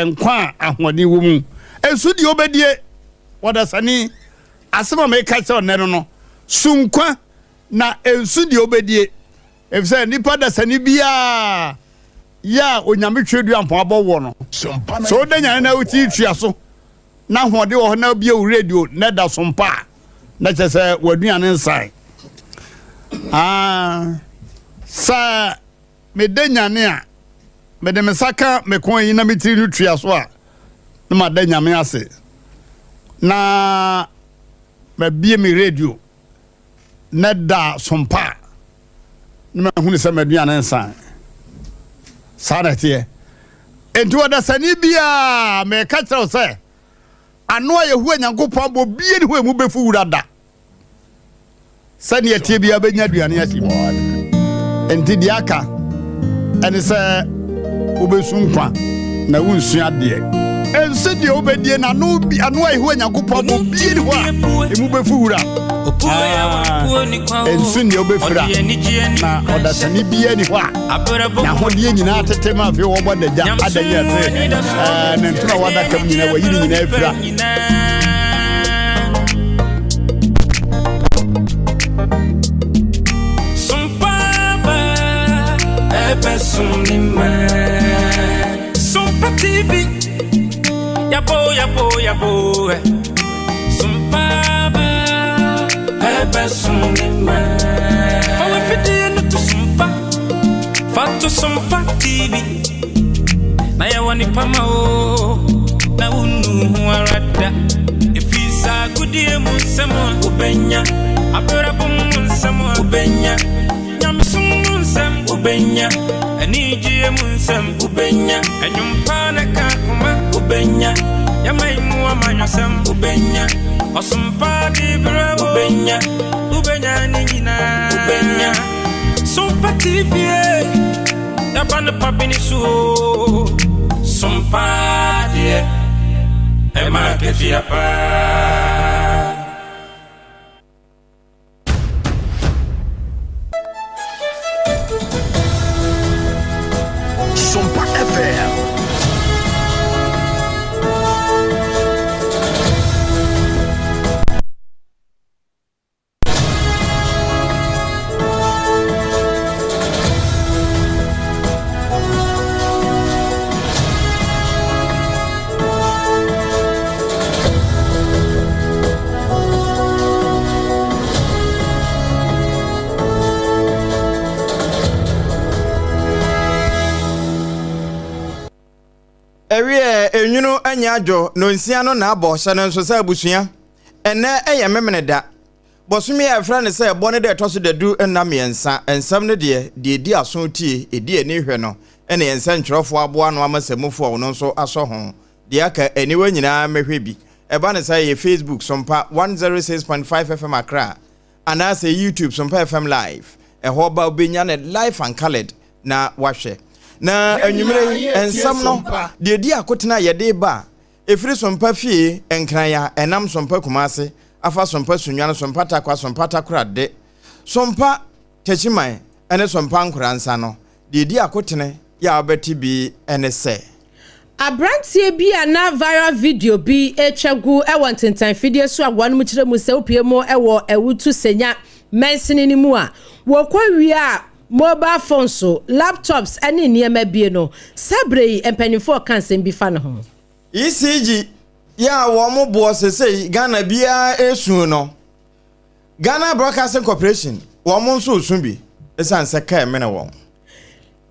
Nkwa a ahoɔden wɔ mu. Nsu deɛ wobɛdie, ɔdasani, asɛm a meka kyerɛ wo nnɛ no no, su nkwa na nsu deɛ wobɛdie, efisɛ nnipa dasani biara yɛ a Onyame twerɛduampɔn abɔ woɔ no, sɛ woda nyane na wotiri tua so na ahoɔden wɔ hɔ na wobie wo radio na ɛda so mpa a, na kyerɛ sɛ w'aduane nsae. Ah, sɛ meda nyane a, mede me nsa ka me kɔn yi na me tiri no tua so a, na mada Nyame ase. Na mabie me radio na da sompa a, na mahunu sɛ m'aduane nsan. Saa na ɛteɛ. Enti ɔdasani biara meka kyerɛ wo sɛ, ano a Yehowa Nyankopɔn abɔ bie ne hɔ emu bɛfu wura da. Sɛnea ɛteɛ biara bɛnya aduane asi mu. Enti deɛ aka ɛne sɛ wobɛsu nkwa na wonsua adeɛ. Ɛnso deɛ wobɛdie no ano bi ano a Yehowa Nyankopɔn abɔ bie ne hɔ a emu bɛfu wura. Ɛnso deɛ wobɛfira na ɔdasani biara ni hɔ a n'ahodeɛ nyinaa tete ma afei wɔbɔ adagya adagya sɛ ne ntoma wɔ adaka mu nyinaa wɔyi ne nyinaa afira. Sompa TV, yabo yabo yabo. Sompa ba, ebe sumima. Fawe fidie no to sompa, fato Sompa TV. Na yɛwɔ nipa ma o, na wonu ho ara da. Ɛfiri saa agodie mu nsɛm a wobɛnya, abrabɔ mu nsɛm a wobɛnya, nyamesom mu nsɛm wobɛnya, anigyeɛ mu nsɛm wobɛnya, ɛnwom na ka koma wobɛnya, yɛman mu amanyɔsɛm wobɛnya, ɔsompa de berɛ wobɛnya, wobɛnya ne nyinaa wobɛnya. Sompa TV, yaba no pa bi ne so o. Sompa deɛ ɛma akatua paa. Sompa FM. Ɛwiɛ, enwunu anya adwo, nonsia no na abɔ, hyɛ no nso sɛ abusua. Ɛnnɛ yɛ Memeneda. Bosome a ɛfrɛ no sɛ ɛbɔ ne da ɛtɔ so dadu nna mmiɛnsa. Nsɛm no deɛ, deɛ ɛdi aso tie, ɛdi ani hwɛ no, ɛne yɛn nsɛntwerɛfoɔ aboa ano ama sɛmufoɔ a ɔno nso asɔ ho. Deɛ aka, aniwa nyinaa mmɛhwɛ bi. Ɛba no saa ɛyɛ Facebook, Sompa 106.5 FM Accra, anaasɛ YouTube, Sompa FM Live. Ɛhɔ ba wobɛnya no live and coloured na woahwɛ. Na anwummerɛ yi, nsɛm no, deɛ ɛdi akotene a yɛde ba a, Ɛfiri Sompa fie, Nkran a ɛnam Sompa Kumase, afa Sompa Sunyani, Sompa Tarkwa, Sompa Takoradi, Sompa Techiman ne Sompa Nkoransa no, deɛ ɛdi akotene yɛ a wobɛte bi ne sɛ. Aberanteɛ bi a na viral video bi retwa gu wɔ ntentan fidie so a wɔnom kyerɛ mu sɛ wopue mu wɔ Awutu Senya mansini no mu a wɔkɔ wia mobile phones, laptops ne nneɛma bi no, saa berɛ yi mpanimfoɔ reka nsɛm bi fa ne ho. ECG yɛ a wɔn boɔ sesei Ghana biara resu no, Ghana Broadcasting Corporation wɔn nso resu bi esiane sɛ kaa mene wɔn.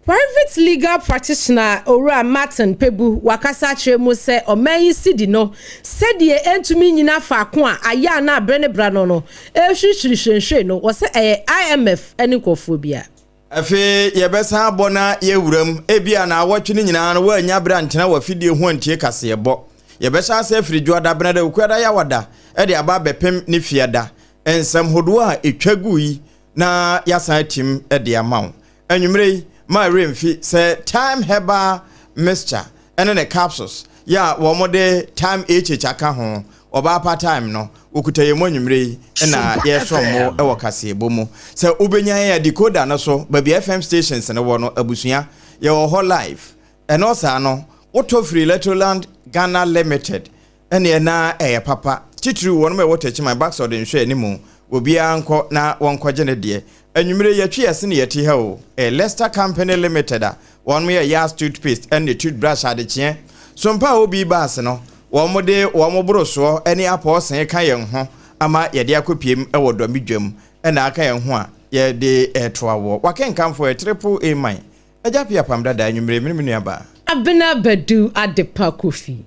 Private legal practitioner Owura Martin Kpebu wakasa akyerɛ mu sɛ ɔman yi sidi no sɛdeɛ ɛntumi nnyina faako a ayɛ a na bere ne bra no no ɛrehwirihwiri hwirenhwiren no wɔ sɛ ɛyɛ IMF ne nkurɔfoɔ bi a. Afei yɛbɛsan abɔ na yɛawura mu. Ebia naawɔtwe no nyinaa no woannya bere antena w'afidie ho antie kaseɛbɔ. Yɛbɛhyɛ ase afiri Dwoada, Benada, Okuada, Yawada de aba abɛpem ne Fiada. Nsɛm hodoɔ a ɛtwa gu yi na yɛasan atim de ama wo. Anwummere yi, ma werɛ mfi sɛ Thyme Herbal Mixture ne ne capsules yɛ a wɔde Thyme HH aka ho, ɔbaa pa thyme no, wɔkuta yɛn mu anwummere yi na yɛresom mo wɔ kaseɛbɔ mu. Sɛ wobɛnya yɛn a, decoder no so, baabi a FM stations no wɔ no, abusua, yɛwɔ hɔ live. Ɛno saa no, Wotɔ firi Electroland Ghana Limited ɛneɛ na ɛyɛ papa. Titiriw wɔnom a ɛwɔ Techiman, Baxor de nhwɛ anim. Obiara nkɔ na wɔnkɔgye ne deɛ. Anwummere yi yɛtwe yɛse ne yɛte ha o. Ɛyɛ Lester Company Limited a wɔnom yɛ Yas toothpaste ɛne toothbrush adekyeɛ. Sompa a obi ba ase no, wɔn de wɔn borosoɔ ne apɔɔsee ka yɛn ho ama yɛde akɔpiem wɔ Dɔme dwam ɛna aka yɛn ho a yɛde retoa woɔ. Wakenkanfoɔ yɛ Triple A Man, Agya Pia Pam Dada, anwummere yi me ne me nuabaa. Abena Badu Adepa Kofi.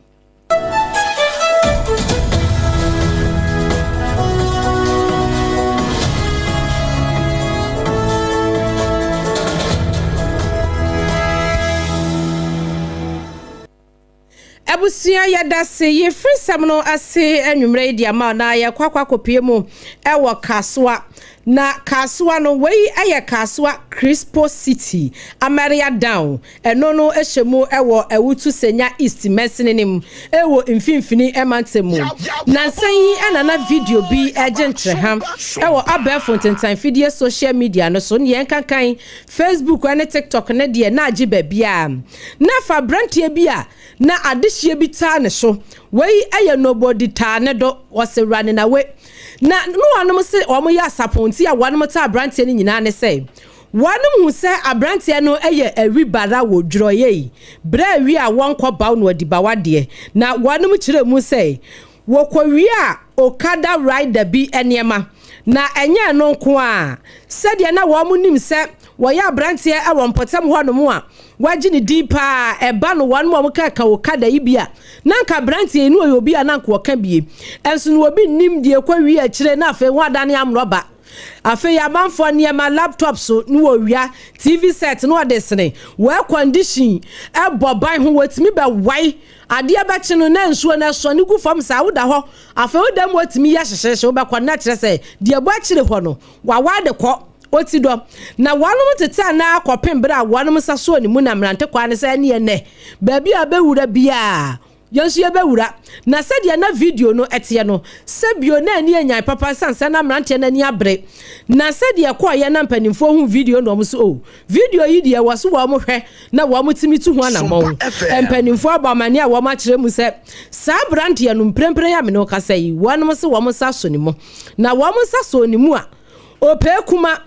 Abusua yɛdase yɛfiri sɛm no ase anwummerɛ yi de ama na yɛkɔ akɔ akɔpie mu ɛwɔ Kasoa na Kasoa no wei ɛyɛ Kasoa Crispo City Amaria Down Ɛno no hyɛ mu wɔ Awutu Senya East mansini no mu wɔ Mfinfini mantam mu. Nnansa yi na na video bi regye ntrɛha wɔ abɛɛfo ntentan fidie social media no so, neɛ nkankan Facebook ne TikTok no deɛ na agye baabiara. Na ɛfa abranteɛ bi a na adehyeɛ bi taa ne so, wei yɛ Nobody taa ne do, wɔse Ranenawe. Na ne wɔnom se wɔyɛ asapɔn nti a wɔnom taa abranteɛ no nyinaa ne sɛ, Wɔnom hu sɛ abranteɛ no yɛ awi bara wɔ dwurɔyɛi berɛ awi a wɔnkɔ baw no adibawa deɛ, na wɔnom kyerɛ mu sɛ wɔkɔ wia Okada rider bi nneɛma, na ɛnyɛ ɛno nko ara, sɛdeɛ na wɔn nim sɛ wɔyɛ abranteɛ wɔ mpɔtam hɔ nom a wagye ne din paa, ɛba no wɔnom a wɔka ka Okada yi bi a, na anka abranteɛ yi na ɔyɛ obi a na anka ɔka bie, nso na obi nnim deɛ ɛkɔ wie akyire na afei ho adane amrɔba. Afei amanfoɔ nneɛma, laptop so ne wɔwia, TV set ne wɔde sene, wɔ air condition bɔ ban ho, wɔtumi bɛwae, adeɛ bɛkye no na nsuo no ɛsɔne gu fam saa, woda hɔ, afei woda mu wɔtumi yɛ hyehyeehye, wobɛkɔ no na kyerɛ sɛ deɛ ɛbɔ akyire hɔ no wawae de kɔ, ɔti dɔ. Na wɔnom tete anaa kɔpem berɛ a wɔnom nsa sɔɔ ne mu na mmerante kwaa no sɛ ɛneɛ nnɛ baabi a wobɛwura biara Yɛn nso yɛbɛwura. Na sɛdeɛ na video no teɛ no, sɛ bio na ani anyan papa ɛsiane sɛ na mmeranteɛ no ani abere. Na sɛdeɛ ɛkɔeɛ na mpanimfoɔ huu video no wɔn nso oh, video yi deɛ ɛwɔ so wɔn hwɛ na wɔn tumi tu ho anammɔn. Mpanimfoɔ abɔ amaneɛ a wɔn akyerɛ mu sɛ saa aberanteɛ no mprempren a me ne wo kasa yi, wɔnom se wɔn nsa asɔ ne mu. Na wɔn nsa sɔɔ ne mu a, Opee Kuma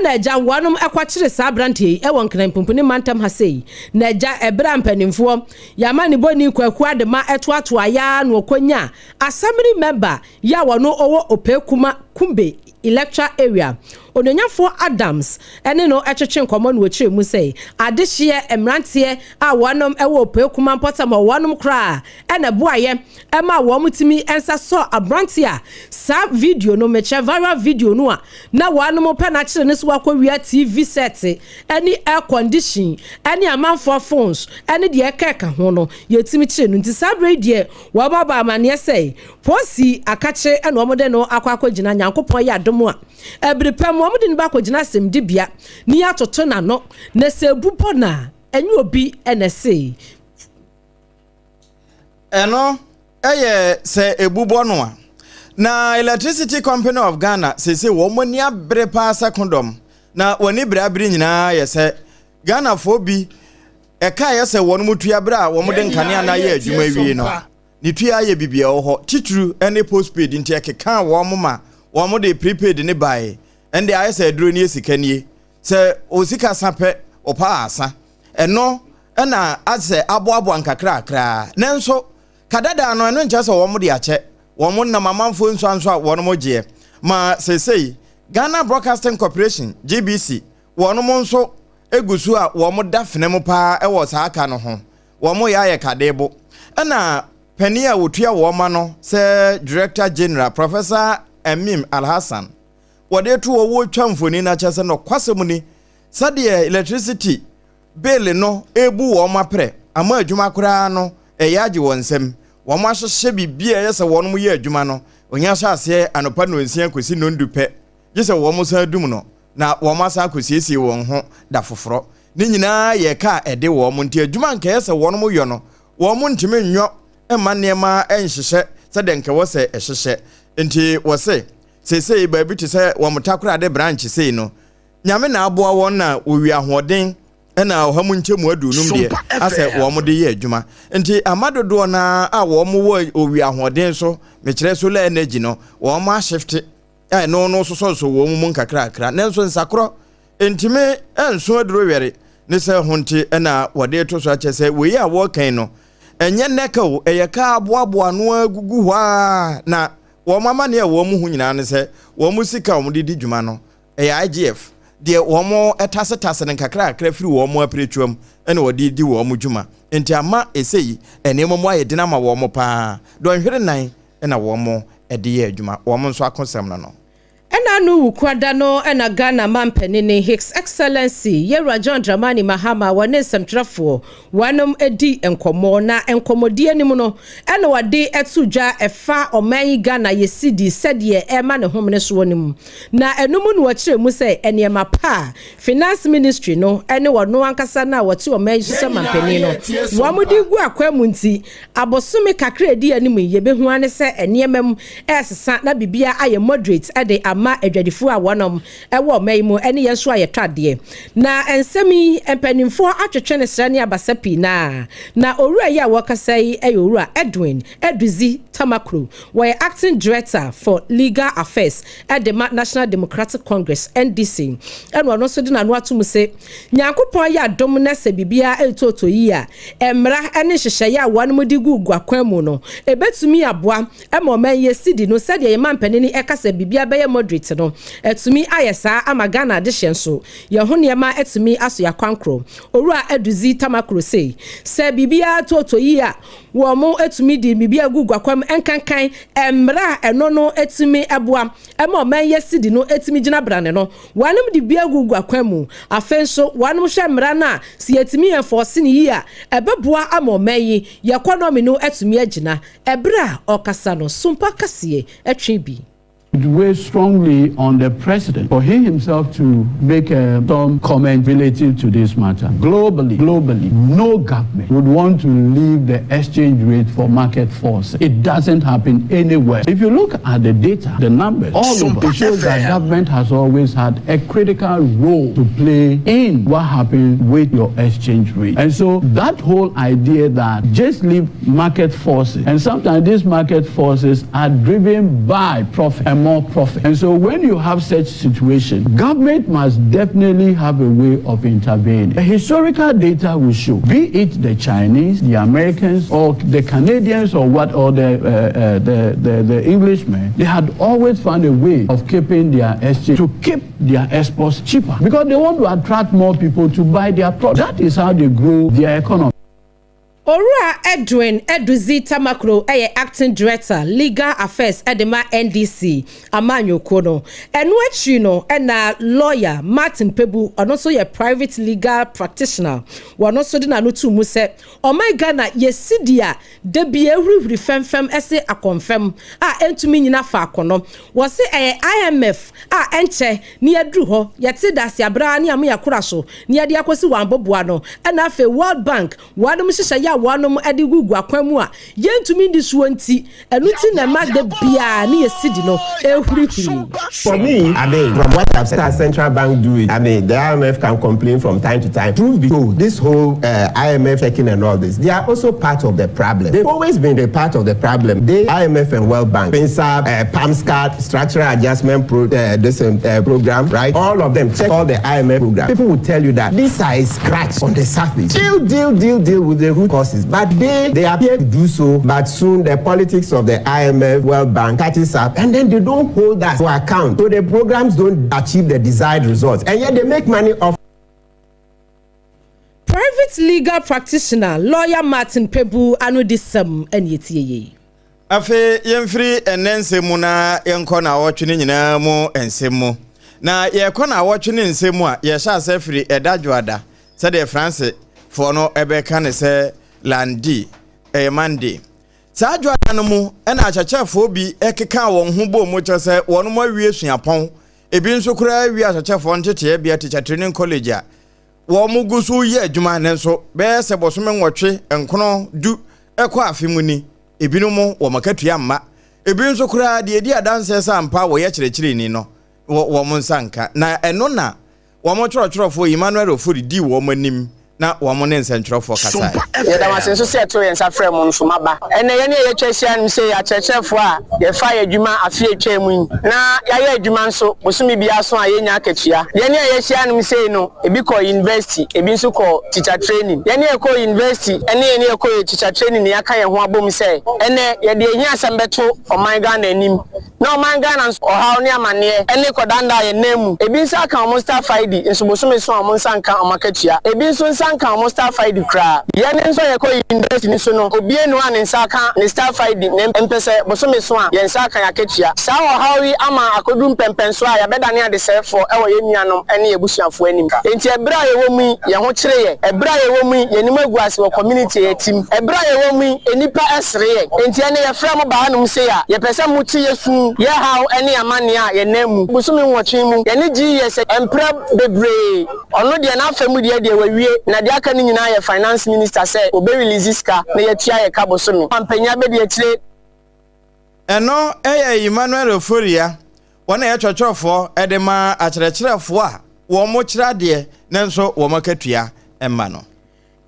na agya wɔnom kɔkyere saa abranteɛ yi wɔ Nkran Pumpuni mantam ha sei. Na agya ɛberɛ a mpaninfoɔ yɛ amanebɔni Kwaku Adema toatoa yɛ ara na ɔkɔnyaa Assembly member yi a ɔno ɔwɔ Opee Kuma Kumbe Electoral Area Onuonyafoɔ Adams ne no twetwe nkɔmmɔ na ɔkyerɛ mu sɛ adehyeɛ mmeranteɛ a wɔnom wɔ Opee Kuma mpɔtam hɔ wɔnom koraa na ɛboaeɛ maa wɔtumi nsa sɔɔ aberanteɛ a saa video no, mekyerɛ viral video no a na wɔnom pɛ no akyere no sɛ wakɔwia TV set ne air condition ne amanfoɔ phones ne deɛ ɛka ɛka ho no, yɛtumi kyere no. Nti saa berɛ yi deɛ wɔn abɔ amaneɛ sɛ Posi akakye na wɔde no akɔ akɔgyina, Nyankopɔn yɛ adom a, ɛbere pa mu wɔde no bɛakɔgyina asɛmdibea na yɛatoto n'ano, na sɛ ebu bɔ no a, ɛnyɛ obi na ɛsee. Ɛno yɛ sɛ ebu bɔ no a. Na Electricity Company of Ghana seesei wɔn ani abere paa sɛ kondɔm. Na wɔn ani bere abere nyinaa yɛ sɛ Ghanafoɔ bi ɛka yɛ sɛ wɔn mu tua bere a wɔn de nkanea no ayɛ adwuma awie no. Ne tua ayɛ bibi ɛwɔ hɔ titiriw ne postpaid nti ɛkekaa wɔn ma wɔn de prepaid ne bae. Ɛnde ayɛ sɛ aduro nie sika nie. Sɛ wo sika sa pɛ, wo paa asa. Ɛno na asɛ aboaboa nkakrakra. Nanso, ka dada no, ɛno nkyerɛ sɛ wɔn de akyɛ. Wɔn nam amanfoɔ nsuanso a wɔn gyeɛ. Ma seesei, Ghana Broadcasting Corporation, GBC, wɔn nso gu so a wɔn da fena mu paa wɔ saa ka no ho. Wɔn yɛ ayɛ kadebo. Ɛna panin a wɔtua wɔn ano sɛ Director General, Professor Amim Alhassan, wɔde to hɔ wɔretwa mfoni no akyerɛ sɛ nɔkwasɛm ni sɛdeɛ electricity bill no rebu wɔn aprɛ ama adwuma koraa no ɛyɛ agye wɔn nsam. Wɔn ahyehyɛ biribi a ɛyɛ sɛ wɔn yɛ adwuma no onya hyɛ aseɛ anɔpa nnɔnsia kɔsi nnɔndu pɛ gye sɛ wɔn san dum no na wɔn asan akɔsiesie wɔn ho da foforɔ. Ne nyinaa yɛ ka a ɛde wɔn nti adwuma nka ɛyɛ sɛ wɔn yɔ no wɔn ntumi nyɔ mma nneɛma nhyehyɛ sɛdeɛ nka ɛwɔ sɛ ɛhyehyɛ nti wɔse Seesei baabi te sɛ wɔn Takoradi branch sei no, Nyame na aboa wɔn na wɔwie ahoɔden Ɛna ɔha mu nkyɛmu 50 deɛ asɛ wɔn de yɛ adwuma. Nti ama dodoɔ naa a wɔn wɔ owia ahoɔden so, mekyerɛ solar energy no, wɔn ahyefte a ɛno no sosɔsosɔ wɔn mu nkakrakra, nanso nsakorɔ ntumi nso aduro wɛre ne sɛ ho. Nti ɛna wɔde to so akyɛ sɛ wei a wɔrekan no ɛnyɛ nnɛka o, ɛyɛ kaa aboaboa ano agugu hɔ a, na wɔn amanneɛ a wɔn ho nyinaa ne sɛ wɔn sika a wɔde di dwuma no ɛyɛ IGF deɛ, wɔn tasetase no nkakrakra firi wɔn apiretuam ɛna wɔde di wɔn dwuma. Nti ama ɛsɛ yi nneɛma mu ayɛ den ama wɔn paa. Dɔnhwere 4 ɛna wɔn de yɛ adwuma. Wɔn nso akosɛm no. Ɛna no wukuada no ɛna Ghana mampanini, His Excellency Yɛwura John Dramani Mahama, wɔne nsɛmtwerɛfoɔ wɔnom di nkɔmmɔ, na nkɔmmɔdi anim no ɛna wɔde ɛto dwa ɛfa ɔman yi Ghana yɛsi di sɛdeɛ ɛma ne homene soɔ no mu. Na ɛno mu no wɔkyerɛ mu sɛ nneɛma pa a Finance Ministry no ɛne wɔno ankasa no a wɔte ɔman yi so sɛ mampanin no wɔn de gu akwan mu, nti abosome kakra edi anim yi yɛbɛhu ane sɛ nneɛma mu ɛresesa na biribiara ayɛ moderate ɛde ama adwadifoɔ a wɔnom ɛwɔ ɔman yi mu ɛne yɛn nso a yɛtɔ adeɛ. Na nsɛm yi mpanimfoɔ atwetwe ne srɛ ne abasa pii. Na owura yi a wɔkasa yi ɛyɛ Owura Edwin Edudzi Tamakloe. Wɔyɛ acting director for legal affairs ɛde ma National Democratic Congress, NDC. Ɛna ɔno nso de n'ano ato mu sɛ Nyankopɔn yɛ adom na sɛ biribiara ɛretɔɔtɔ yi a, mmara ne nhyehyɛeɛ a wɔn de gu gu akwan mu no ebetumi aboa ɛma ɔman yɛ sidi no, sɛdeɛ yɛn mampanin ɛka sɛ biribiara bɛyɛ moderate no, ɛtumi ayɛ saa ama Ghana adehyɛ nso yɛn ho nneɛma ɛtumi aso yɛ akwankorɔ. Owura Edudzi Tamakloe sei sɛ biribiara tɔɔtɔ yi a, wɔn mo etumi de biribi agu gu akwan mu, nkankan mmara a ɛno no etumi ɛboa ɛma ɔman yɛ sidi no etumi gyina brane no, wɔnom de bi agu gu akwan mu. Afei nso wɔnom hwɛ mmara no a si yɛtumi yɛn fɔɔse ne yie a, ɛbɛboa ama ɔman yi yɛ economy no atumi agyina. Ɛberɛ a ɔkasa no, Sompa kaseɛ ɛtwe bi. It weighs strongly on the president for he himself to make some comment relative to this matter. Globally, no government would want to leave the exchange rate for market force. It doesn't happen anywhere. If you look at the data, the numbers, all over, it shows that government has always had a critical role to play in what happens with your exchange rate. And so that whole idea that just leave market forces, and sometimes these market forces are driven by profit and more profit. And so when you have such situation, government must definitely have a way of intervening. The historical data will show, be it the Chinese, the Americans, or the Canadians, or what, or the Englishmen, they had always found a way of keeping their exchange to keep their exports cheaper because they want to attract more people to buy their product. That is how they grow their economy. Owura Edwin Edudzi Tamakloe ɛyɛ acting director, legal affairs, ɛde ma NDC amanyɔkuo no. Ɛno akyiri no ɛna lawyer Martin Kpebu, ɔno nso yɛ private legal practitioner, wɔno nso de n'ano to mu sɛ ɔman Ghana yɛsi di a dabi ehurihuri fɛmfɛm ɛsɛ akɔnfɛm a ɛntumi nyina faako no, wɔsi ɛyɛ IMF a ɛnkyɛ ne yɛduru hɔ, yɛte dase abraa ne amo yɛkora so ne yɛde akɔsi wɔn aboboa no. Ɛna afei World Bank wɔnom hyehyɛ yɛ a wɔnom de gugu akwan mu a yɛntumi ndi soɔ, nti ɛno ti na ɛma da biara ne yɛsi di no ehurihuri. For me, I mean, from what I've seen, central bank do it. I mean, the IMF can complain from time to time. Truth be told, this whole IMF checking and all this, they are also part of the problem. They've always been a part of the problem. They, IMF and World Bank, FinSAP, PAMSCAD, Structural Adjustment this program, right? All of them, check all the IMF program. People will tell you that these are a scratch on the surface. Deal, deal, deal, deal with the root causes. But they appear to do so, but soon the politics of the IMF, World Bank catches up, and then they don't hold us to account. So the programs don't achieve the desired results. And yet they make money off Private legal practitioner, lawyer Martin Kpebu, ano di sɛm ɛne etie yie. Afei yɛmfiri ɛnɛ nsɛm mu na yɛnkɔ na awɔtwe no nyinaa mu nsɛm mu. Na yɛkɔ na awɔtwe ne nsɛm mu a, yɛhyɛ asɛ firi ɛda dwoada, sɛdeɛ France foɔ no ɛbɛka ne sɛ lundi, ɛyɛ Monday. Saa dwoada no mu ɛna akyerɛkyerɛfoɔ bi ɛkeka wɔn ho bɔ mu, kyerɛ sɛ wɔn mo awie suapɔn, ebi nso koraa awie akyerɛkyerɛfoɔ nteteɛ bea, teacher training college, a wɔn mo gu so yɛ adwuma ne nso bɛyɛ sɛ bɔsome 8, 9, 10 ɛkɔ afe mu ni, ebinom wɔn akatua mma, ebi nso koraa deɛ edi adanseɛ sɛ ampa wɔyɛ kyerɛkyerɛni no wɔ wɔn nsa nka. Na ɛno na Wɔn twerɛtwerɛfoɔ Emmanuel Ofori dii wɔn anim na wɔn ne nsɛntwerɛfoɔ kasaeɛ. Yɛda mo ase nso sɛ yɛtoo yɛn nsa frɛɛ mo nso moaba. Ɛnnɛ, yɛn a yɛatwa ahyia no sei yɛ akyerɛkyerɛfoɔ a yɛfaa yɛn adwuma afe a ɛtwaa mu yi, na yɛayɛ adwuma nso bosome biara so a yɛnnya akatua. Yɛn a yɛahyia nom sei no, ebi kɔɔ university, ebi nso kɔɔ teacher training. Yɛn a yɛkɔɔ university ne yɛn a yɛkɔɔ teacher training no yɛaka yɛn ho abom sɛ ɛnnɛ yɛde ahiasɛm bɛto ɔman Ghana anim. Na ɔman Ghana nso ɔhaw ne amaneɛ ne kɔdandaa yɛn nan mu. Ebi nsa aka wɔn staff ID nso bosome so a wɔn nsa nka wɔn akatua. Ebi nso nsa nka wɔn staff ID koraa. Yɛn nso a yɛkɔ university no so no obie nni hɔ a ne nsa aka ne staff ID na mpɛ sɛ bosome so a yɛn nsa aka yɛn akatua. Saa ɔhaw yi ama akɔduru mpɛnpɛnsoɔ a yɛabɛdane adesɛefoɔ wɔ yɛn nuanom ne yɛn abusuafoɔ anim. Enti ɛberɛ a yɛwɔ mu yi yɛn ho kyere yɛn. Ɛberɛ a yɛwɔ mu yi yɛn anim agu ase wɔ community a yɛte mu. Ɛberɛ a yɛwɔ mu yi nnipa sere yɛn. Enti ɛnnɛ yɛfrɛ mo ba hanom sei a, yɛpɛ sɛ mote yɛn su, yɛn haw ne yɛn amanneɛ a yɛnam mu. Bosome nwɔtwe mu, yɛne GES mprɛ bebree. Ɔno deɛ n'afa mu deɛ deɛ wawie, na deɛ aka no nyinaa yɛ Finance Minister sɛ ɔbɛ release sika na yɛatua yɛn ka bosome. Mampanyin abɛdi akyire. Ɛno yɛ Emmanuel Ofori-Atta, wɔn na ɛyɛ kyerɛkyerɛfoɔ de ma akyerɛkyerɛfoɔ a wɔkyerɛ adeɛ nanso wɔn akatua mma no.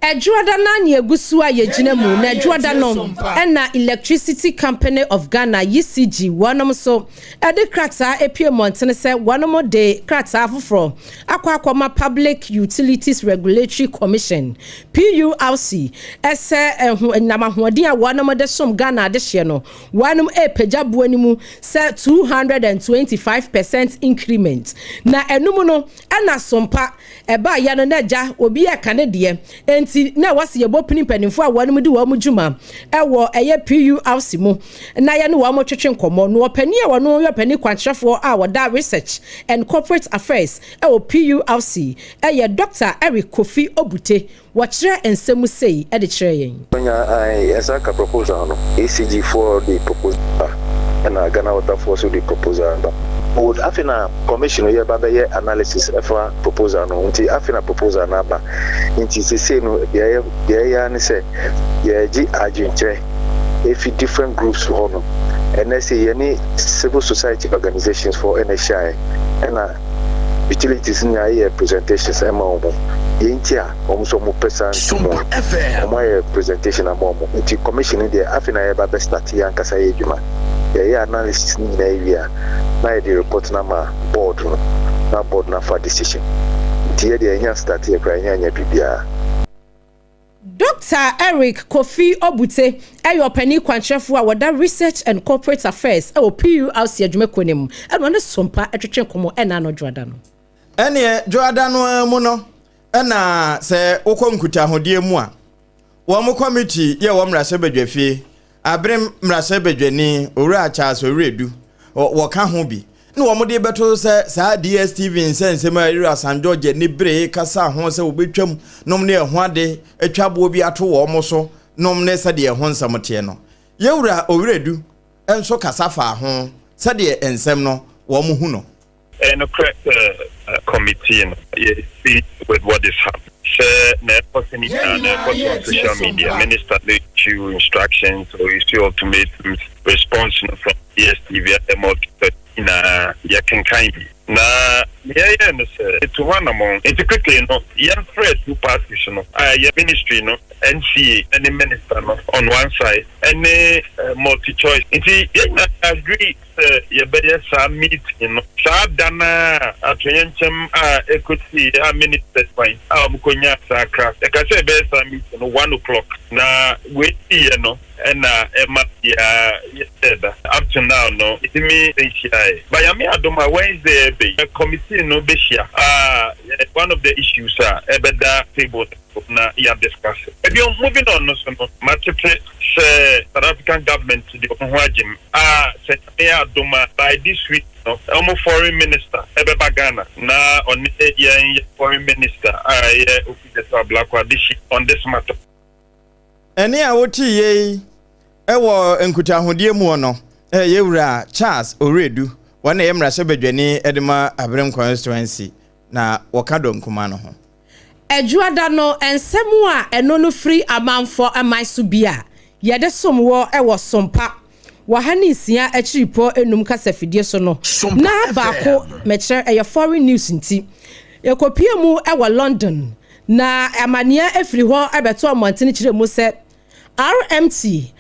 Ɛdwoada no ara na yɛgu so a yɛgyina mu, na Ɛdwoada no na Electricity Company of Ghana, ECG, wɔnom nso de krataa apue mmɔntene sɛ wɔnom de krataa foforɔ akɔ akɔma Public Utilities Regulatory Commission, PURC, sɛ ɛho anyinam ahoɔden a wɔnom de som Ghana adehyeɛ no, wɔnom repagya boɔ no mu sɛ 225 percent increment. Na ɛno mu no na Sompa Ɛbaeɛ no, na agya, obi reka ne deɛ, enti na ɛwɔ sɛ yɛbɔ pini mpanimfoɔ a wɔnom di wɔn dwuma wɔ ɛyɛ PURC mu na yɛne wɔn twetwe nkɔmmɔ. Na ɔpanin a ɔno yɛ ɔpanin kwankyerɛfoɔ a ɔda Research and Corporate Affairs wɔ PURC yɛ Dɔkta Eric Kofi Obute. Wɔkyerɛ nsɛm mu sei de kyerɛɛ yɛn. Ɔnya ae yɛnsa aka proposal no ECG foɔ de proposal ba ɛna Ghana water foɔ nso de proposal ba. Would afei na commission no yɛba bɛyɛ analysis ɛfa proposal no ho nti afei na proposal no aba nti sesei no deɛ deɛ ɛyɛ ara ne sɛ yɛregye adwenkyerɛ efi different groups hɔ nom ɛnɛ sei yɛne civil society organisations foɔ ɛna ɛhyiaeɛ ɛna Utilities no nyinaa yɛ presentations ɛma wɔn. Deɛ nti a wɔn nso wɔn pɛ saa ntomu no, wɔn ayɛ presentation ama wɔn. Nti commission no deɛ afei na yɛba bɛ start yɛn ankasa yɛ adwuma. Yɛyɛ analysis no nyinaa wie a, na yɛde report no ama board no, na board no afa decision. Nti yɛ deɛ yɛnya start yɛ koraa, yɛnya nyɛ biribiara. Dɔkta Eric Kofi Obute yɛ ɔpanin kwankyerɛfoɔ a wɔda Research and Corporate Affairs wɔ PURC adwumakuo no mu na ɔne Sompa twetwe nkɔmmɔ ɛna ano Dwoada no. Ɛneɛ Dwoada no ara mu no na sɛ wokɔ nkutahodie mu a, wɔn kɔmiti yɛ wɔ mmarahyɛbadwafie Aberem mmarahyɛbadwani Owura Charles Owiredu, wɔka ho bi na wɔn de bɛto sɛ saa DSTV nsɛnsɛm a Ira San George ani bere kasa ho sɛ wɔbɛtwam nom ne ɛho ade atwa boɔ bi ato wɔn so nom ne sɛdeɛ ɛho nsɛm teɛ no. Yɛwura Owiredu nso kasa faa ho sɛdeɛ nsɛm no wɔn hu no. Ɛyɛ nokorɛ sɛ committee no yɛ see with what is happening sɛ na ɛkɔ so no nyinaa na ɛkɔ so on social media minister no issue instructions or issue ultimatums response no from DSTV ɛma ɔtɔ nyinaa yɛkenkan bi na nea yɛyɛɛ no sɛ yɛtu ho anamɔn nti quickly no yɛmfrɛ two parties no a ɛyɛ ministry no NCA ne minister no on one side ɛne multi choice nti yɛn nyinaa agree Sɛ yɛbɛyɛ saa meeting no saa da no ara a atoyɛnkyɛm a ɛkɔsiiɛ a ministers kwan a wɔkɔnyaa saa kra. Yɛka sɛ yɛbɛyɛ saa meeting no one o'clock na wei siiɛ no na ɛma biara yɛhyɛɛ da. Up to now no yɛtumi nhyiaeɛ but Nyame adom a Wednesday a ɛreba yi committee no bɛhyia a one of the issues a ɛbɛda table no so na yɛ discuss. Bio moving on no so no matete sɛ South African government de wɔn ho agyem a sɛ Nyame yɛ adom a by this week no wɔn foreign minister bɛba Ghana na ɔne yɛn yɛ foreign minister a ɛyɛ Okudzeto Ablakwa abɛhyia on this matter. Ɛnne a woteeɛ yi wɔ nkutahodie muɔ no yɛ Wura Charles Owiredu, wɔn na ɛyɛ mmarahyɛbadwani de ma Aberem Constituency na wɔka Dɔnkuma no ho. Adwuada no, nsɛm a ɛno no firi amanfoɔ man so bi a yɛde som wɔ wɔ Sompa wɔ ha ne nsia akyiripɔ nnum kasafidie so no na baako mekyerɛ ɛyɛ foreign news nti. Yɛkɔpue mu wɔ London, na amaneɛ firi hɔ bɛtoo mmɔntene kyerɛ mu sɛ RMT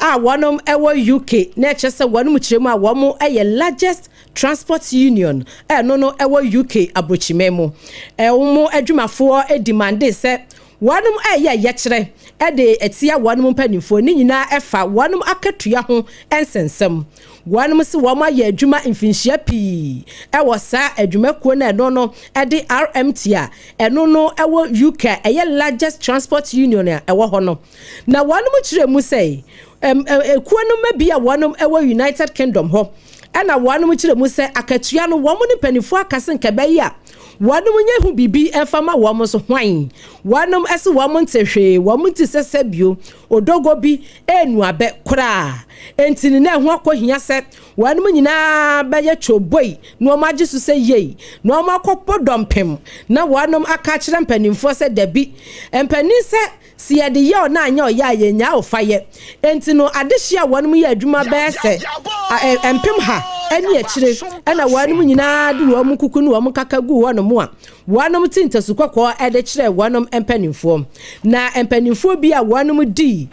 a wɔnom wɔ UK na ɛkyerɛ sɛ wɔnom kyerɛ mu a wɔn yɛ largest transport union a ɛno no wɔ UK abrokyiman mu. Wɔn adwumafoɔ demande sɛ wɔnom ɛyɛ yɛkyerɛ de atia wɔnom mpanimfoɔ ne nyinaa ɛfa wɔnom akatua ho nsɛnsɛm. Wɔnom se wɔn ayɛ adwuma mfinhyia pii wɔ saa adwumakuo no a ɛno no de RMT a ɛno no wɔ UK a ɛyɛ largest transport union a ɛwɔ hɔ no. Na wɔnom kyerɛ mu sɛ ekuo no mma bi a wɔnom wɔ United Kingdom hɔ ɛna wɔnom kyerɛ mu sɛ akatua no wɔn ne mpanimfoɔ aka se nka ɛbɛyɛ a wɔnom nyɛ ho biribi mfa ma wɔn nso hwan wɔnom se wɔn nte hwee wɔn nti sɛ sɛbio odogo bi ɛnu abɛ koraa. Enti no na ɛho akɔhia sɛ wɔnom nyinaa bɛyɛ twoboi na wɔn agye so sɛ yei, na wɔn akɔbɔ dɔmpem na wɔnom aka akyerɛ mpanimfoɔ sɛ dabi, mpanin sɛ se yɛde yɛ ɔna anyɛ ɔyɛ a yɛnyaa ɔfa yɛ. Enti no adehyeɛ a wɔnom yɛ adwuma bɛyɛ sɛ mpem ha ne akyire na wɔnom nyinaa de wɔn nkuku ne wɔn nkaka guu hɔnom a wɔnom te ntasu kɔkɔɔ de kyerɛɛ wɔnom mpanimfoɔ. Na mpanimfoɔ bi a wɔnom dii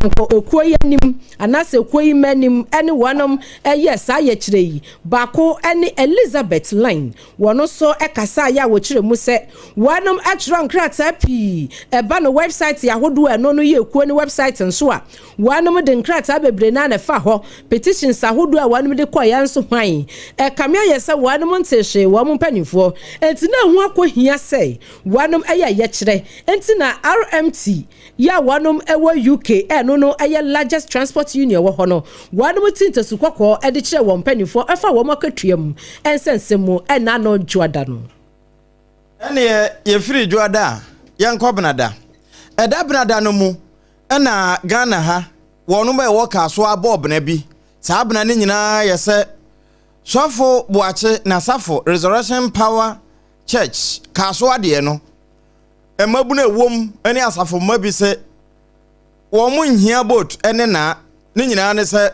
ekuo yi anim anaasɛ ekuo yi mma anim ne wɔnom yɛɛ saa yɛkyerɛ yi, baako ne Elizabeth Line. Wɔn nso kasaeɛ a wɔkyerɛ mu sɛ wɔnom atwerɛ nkrataa pii ɛba no wɛbsaete ahodoɔ a ɛno no yɛ ekuo no wɛbsaete nso a wɔnom de nkrataa bebree no ara na ɛfa hɔ, petitions ahodoɔ a wɔnom de kɔeɛ nso hwan ɛkame ayɛ sɛ wɔnom ntee hwee wɔn mpanimfoɔ nti na ɛho akɔhia sɛ wɔnom yɛ yɛkyerɛ nti na RMT Yɛ a wɔnom wɔ UK a ɛno no yɛ largest transport union wɔ hɔ no, wɔnom ti ntasu kɔkɔɔ de kyerɛɛ wɔn mpaninfoɔ ɛfa wɔn akatua mu nsɛnsɛm mu ɛna ano Dwoada no. Ɛneɛ yɛfiri Dwoada a, yɛnkɔ Benada. Ɛda Benada no mu na Ghana ha wɔnom a ɛwɔ Kasoa bɔɔ bena bi. Saa bena no nyinaa yɛ sɛ Sɔfo Boakye n'asafo Resurrection Power Church Kasoa deɛ no, mmabunu a ɛwom ne asafo mma bi sɛ wɔn nhia boat ne naa ne nyinaa ne sɛ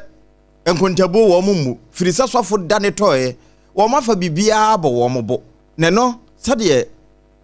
nkontabuo wɔn mmu firi sɛ sɔfo da ne tɔeɛ wɔn afa biribiara bɔ wɔn bo na ɛno sɛdeɛ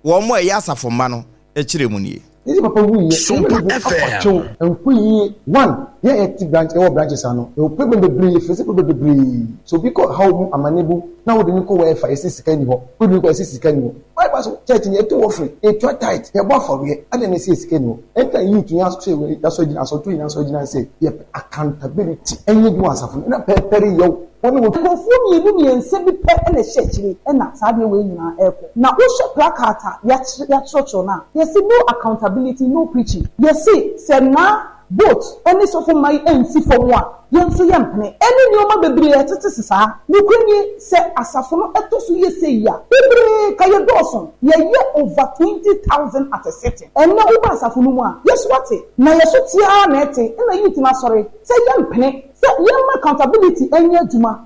wɔn a ɛyɛ asafo mma no kyerɛ mu nie. Yɛsi papa wu yɛ ɛmu na bu akɔkyew nko yie one yɛ yɛ ti branch ɛwɔ branches ano yɛwɔ problem bebree yɛ face problem bebree so obi kɔ haw mu amane bu na wode no kɔ wɛɛfa yɛsi sika ni hɔ wode no kɔ yɛsi sika ni hɔ Why ba so church ni yɛto offering, yɛtua tithe, yɛbɔ afɔreɛ, adɛn na ɛsɛ yɛ sika ni hɔ? Ɛnti na youth yɛn asɔ yɛn asɔ gyina asɔto nyinaa asɔ gyina sɛ yɛpɛ accountability ɛnyɛ adwuma wɔ asafo no na pɛrepɛre yɛw wɔn wɔ. Nkurɔfoɔ mmienu mmiɛnsa bi pɛ na ɛhyɛ akyire na saa adeɛ wei nyinaa ɛrekɔ. Na wohwɛ placard a yɛatwerɛtwerɛ no a, yɛse no accountability, no preaching. Yɛse sɛ na Boat ne sɔfo mma yi ansi fam a, yɛn nso yɛmpene. Ɛne nneɛma bebree a ɛtete saa. Nokorɛ nie, sɛ asafo no tɔ so yɛ sei a, bebree ka yɛdɔɔso. Yɛyɛ over 20,000 at a sitting. Ɛnnɛ woba asafo no mu a, yɛso ate. Na yɛso te ara na ɛte. Ɛna youth no asɔre sɛ yɛmpene sɛ yɛmma accountability nyɛ adwuma.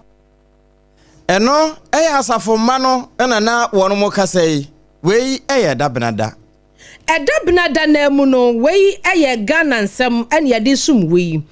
Ɛno yɛ asafo mma no na na wɔn kasa yi. Wei yɛ dabenada. Ɛda benada no ara mu no, wei yɛ Ghana nsɛm na yɛde resum wo yi.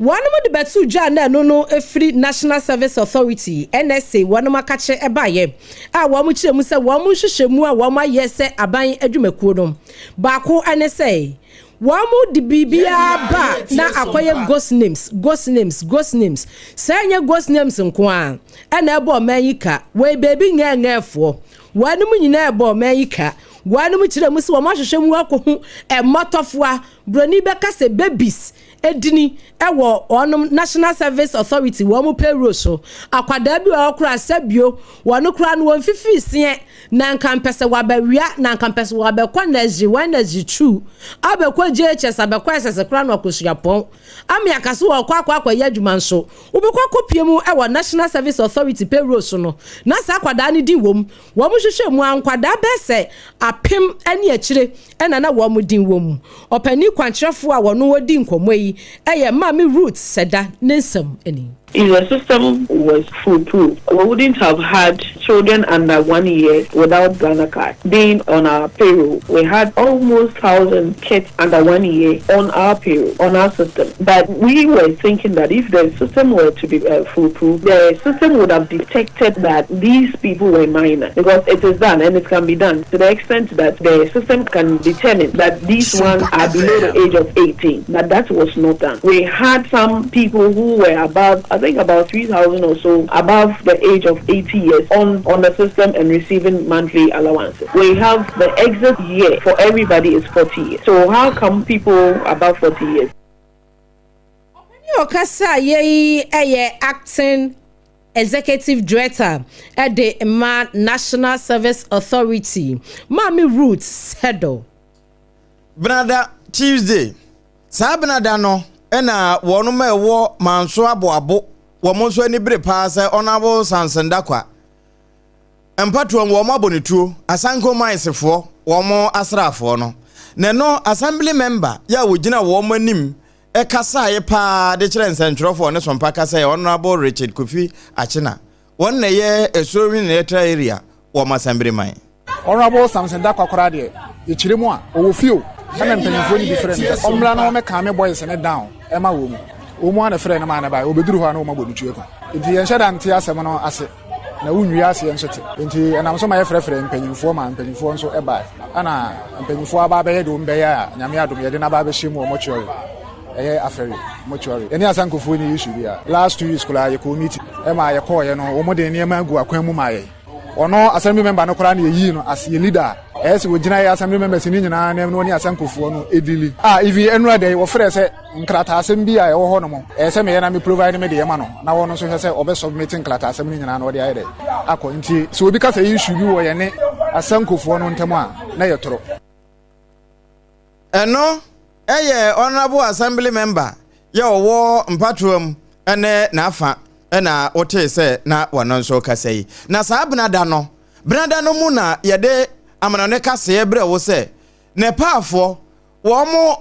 Wɔnom de bɛtoo dwa a na ɛno no firi National Service Authority, NSA, wɔnom akakye baeɛ a wɔn kyerɛ mu sɛ wɔn nhwehwɛmu a wɔn ayɛ sɛ aban adwumakuo no baako ne sɛ wɔn de biribiara ba a na akɔyɛ ghost names, ghost names, ghost names. Sɛ ɛnyɛ ghost names nko ara ɛna ɛbɔ ɔman yi ka, wei baabi ngɛɛngɛɛfoɔ, wɔnom nyinaa ɛbɔ ɔman yi ka. Wɔnom kyerɛ mu sɛ wɔn ahwehwɛ mu akɔhu mmɔtɔfoa, broni bɛka sɛ babies, edini wɔ wɔnom National Service Authority wɔn payroll so. Akwadaa bi wɔ hɔ koraa sɛbio wɔn koraa no wɔn fifiri seɛ na nka mpɛ sɛ wabɛwia na nka mpɛ sɛ wabɛkɔ nursery one nursery two abɛkɔ JHS abɛkɔ SS koraa na wakɔ suapɔn ame aka so wɔkɔ akɔ akɔyɛ adwuma nso wobɛkɔ akɔpie mu wɔ National Service Authority payroll so no na saa akwadaa no din wɔ mu. Wɔhwehwɛɛ mu a, nkwadaa bɛyɛ sɛ apem ne akyire na na wɔn din wɔ mu. Ɔpanin kwankyerɛfoɔ a wɔne wɔn dii nkɔmmɔ yi yɛ Maame Ruth Seda, ne nsɛm ni. If the system was foolproof, we wouldn't have had children under one year without Ghana card being on our payroll. We had almost 1,000 kids under one year on our payroll, on our system. But we were thinking that if the system were to be uh, foolproof, the system would have detected that these people were minor because it is done and it can be done to the extent that the system can determine that these ones are below the age of 18. But that was not done. We had some people who were above, I think about 3,000 or so, above the age of 80 years on, on the system and receiving monthly allowances. We have the exit year for everybody is 40 years. So how come people above 40 years? Ɔpanin a ɔkasa yɛ yi yɛ acting executive director de ma National Service Authority, Maame Ruth Sedo. Benada, Tuesday, Saa Benada no na wɔnom a ɛwɔ Manso Aboabo wɔn nso ani bere paa sɛ Honourable Samson Dakwa mpatoam wɔn abɔ ne tuo, Asanko Mines foɔ wɔn asraafoɔ no. Na ɛno Assembly member yɛ a wɔgyina wɔn anim kasaeɛ paa de kyerɛ nsɛntwerɛfoɔ ne sompa kasaeɛ Honourable Richard Kofi Akyena. Wɔn na ɛyɛ Asuo-Hwene Electoral Area wɔ Masambiri man. Honourable Samson Dakwa koraa deɛ, yɛkyerɛ mu a, ɔwɔ fie o, ɛna mpanyinfoɔ no bi frɛ no sɛ ɔmmra na ɔmmɛ calme boys no down ɛma wɔn. Wɔn ara na ɛfrɛɛ no maa no baeɛ, ɔbɛduru hɔ a na wɔn abɔ no tuo ka. Nti yɛnhyɛ da nte asɛm no ase, na wonwie aseɛ nso te. Nti ɛnam so ma yɛfrɛfrɛɛ mpanyinfoɔ maa mpanyinfoɔ nso baeɛ. Ɛna mpanyinfoɔ aba abɛyɛ deɛ wɔn bɛyɛ a, Nyame adom yɛde no aba abɛhyɛ mu wɔ mortuary. Ɛyɛ afɛre, mortuary. Yɛne Asankofoɔ nni issue biara. Last 2 weeks koraa yɛkɔɔ meeting ɛma yɛkɔɔeɛ no wɔn de nneɛma agu akwan mu maa yɛn. Ɔno assembly member no koraa na yɛyii no as yɛ leader a ɛyɛ sɛ ɔgyina yɛ assembly members no nyinaa nan mu na ɔne Asankofoɔ no dili. A even ɛnora da yi wɔfrɛɛ sɛ nkrataasɛm bi a ɛwɔ hɔ nom ɛyɛ sɛ meyɛ na me provide me deɛ ma no na ɔno nso hwɛ sɛ ɔbɛ submit nkrataasɛm no nyinaa na ɔde ayɛ dɛ akɔ. Nti sɛ obi ka sɛ issue bi wɔ yɛne Asankofoɔ no ntam a na yɛ toro. Ɛno yɛ Honourable Assembly Member yɛ ɔwɔ mpatoa mu ne n'afa na wotee sɛ na wɔno nso rekasa yi. Na saa benada no, benada no mu na yɛde amanɔne kaseɛ brɛ wo sɛ Nepalfoɔ wɔn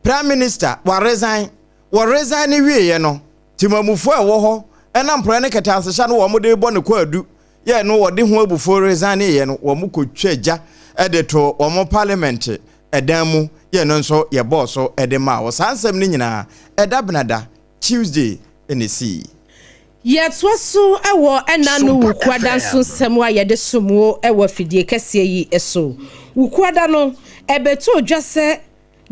Prime Minister wa resign, wɔ resign no wieɛ no, temamufoɔ a ɛwɔ hɔ ɛnam porɔɛ ne kɛtɛasehyɛ no wɔn de rebɔ no kwaadu yɛ no wɔde ho abufuo resigneeɛ no wɔn kɔtwa gya de to wɔn parliament ɛdan mu yɛ no nso yɛbɔɔ so de maa wɔ saa nsɛm no nyinaa ɛda benada Tuesday na ɛsii. Yɛtoa so wɔ ɛna no Wukuada nso nsɛm a yɛde som wo wɔ afidie kɛseɛ yi so. Wukuada no, ɛbɛtoo dwa sɛ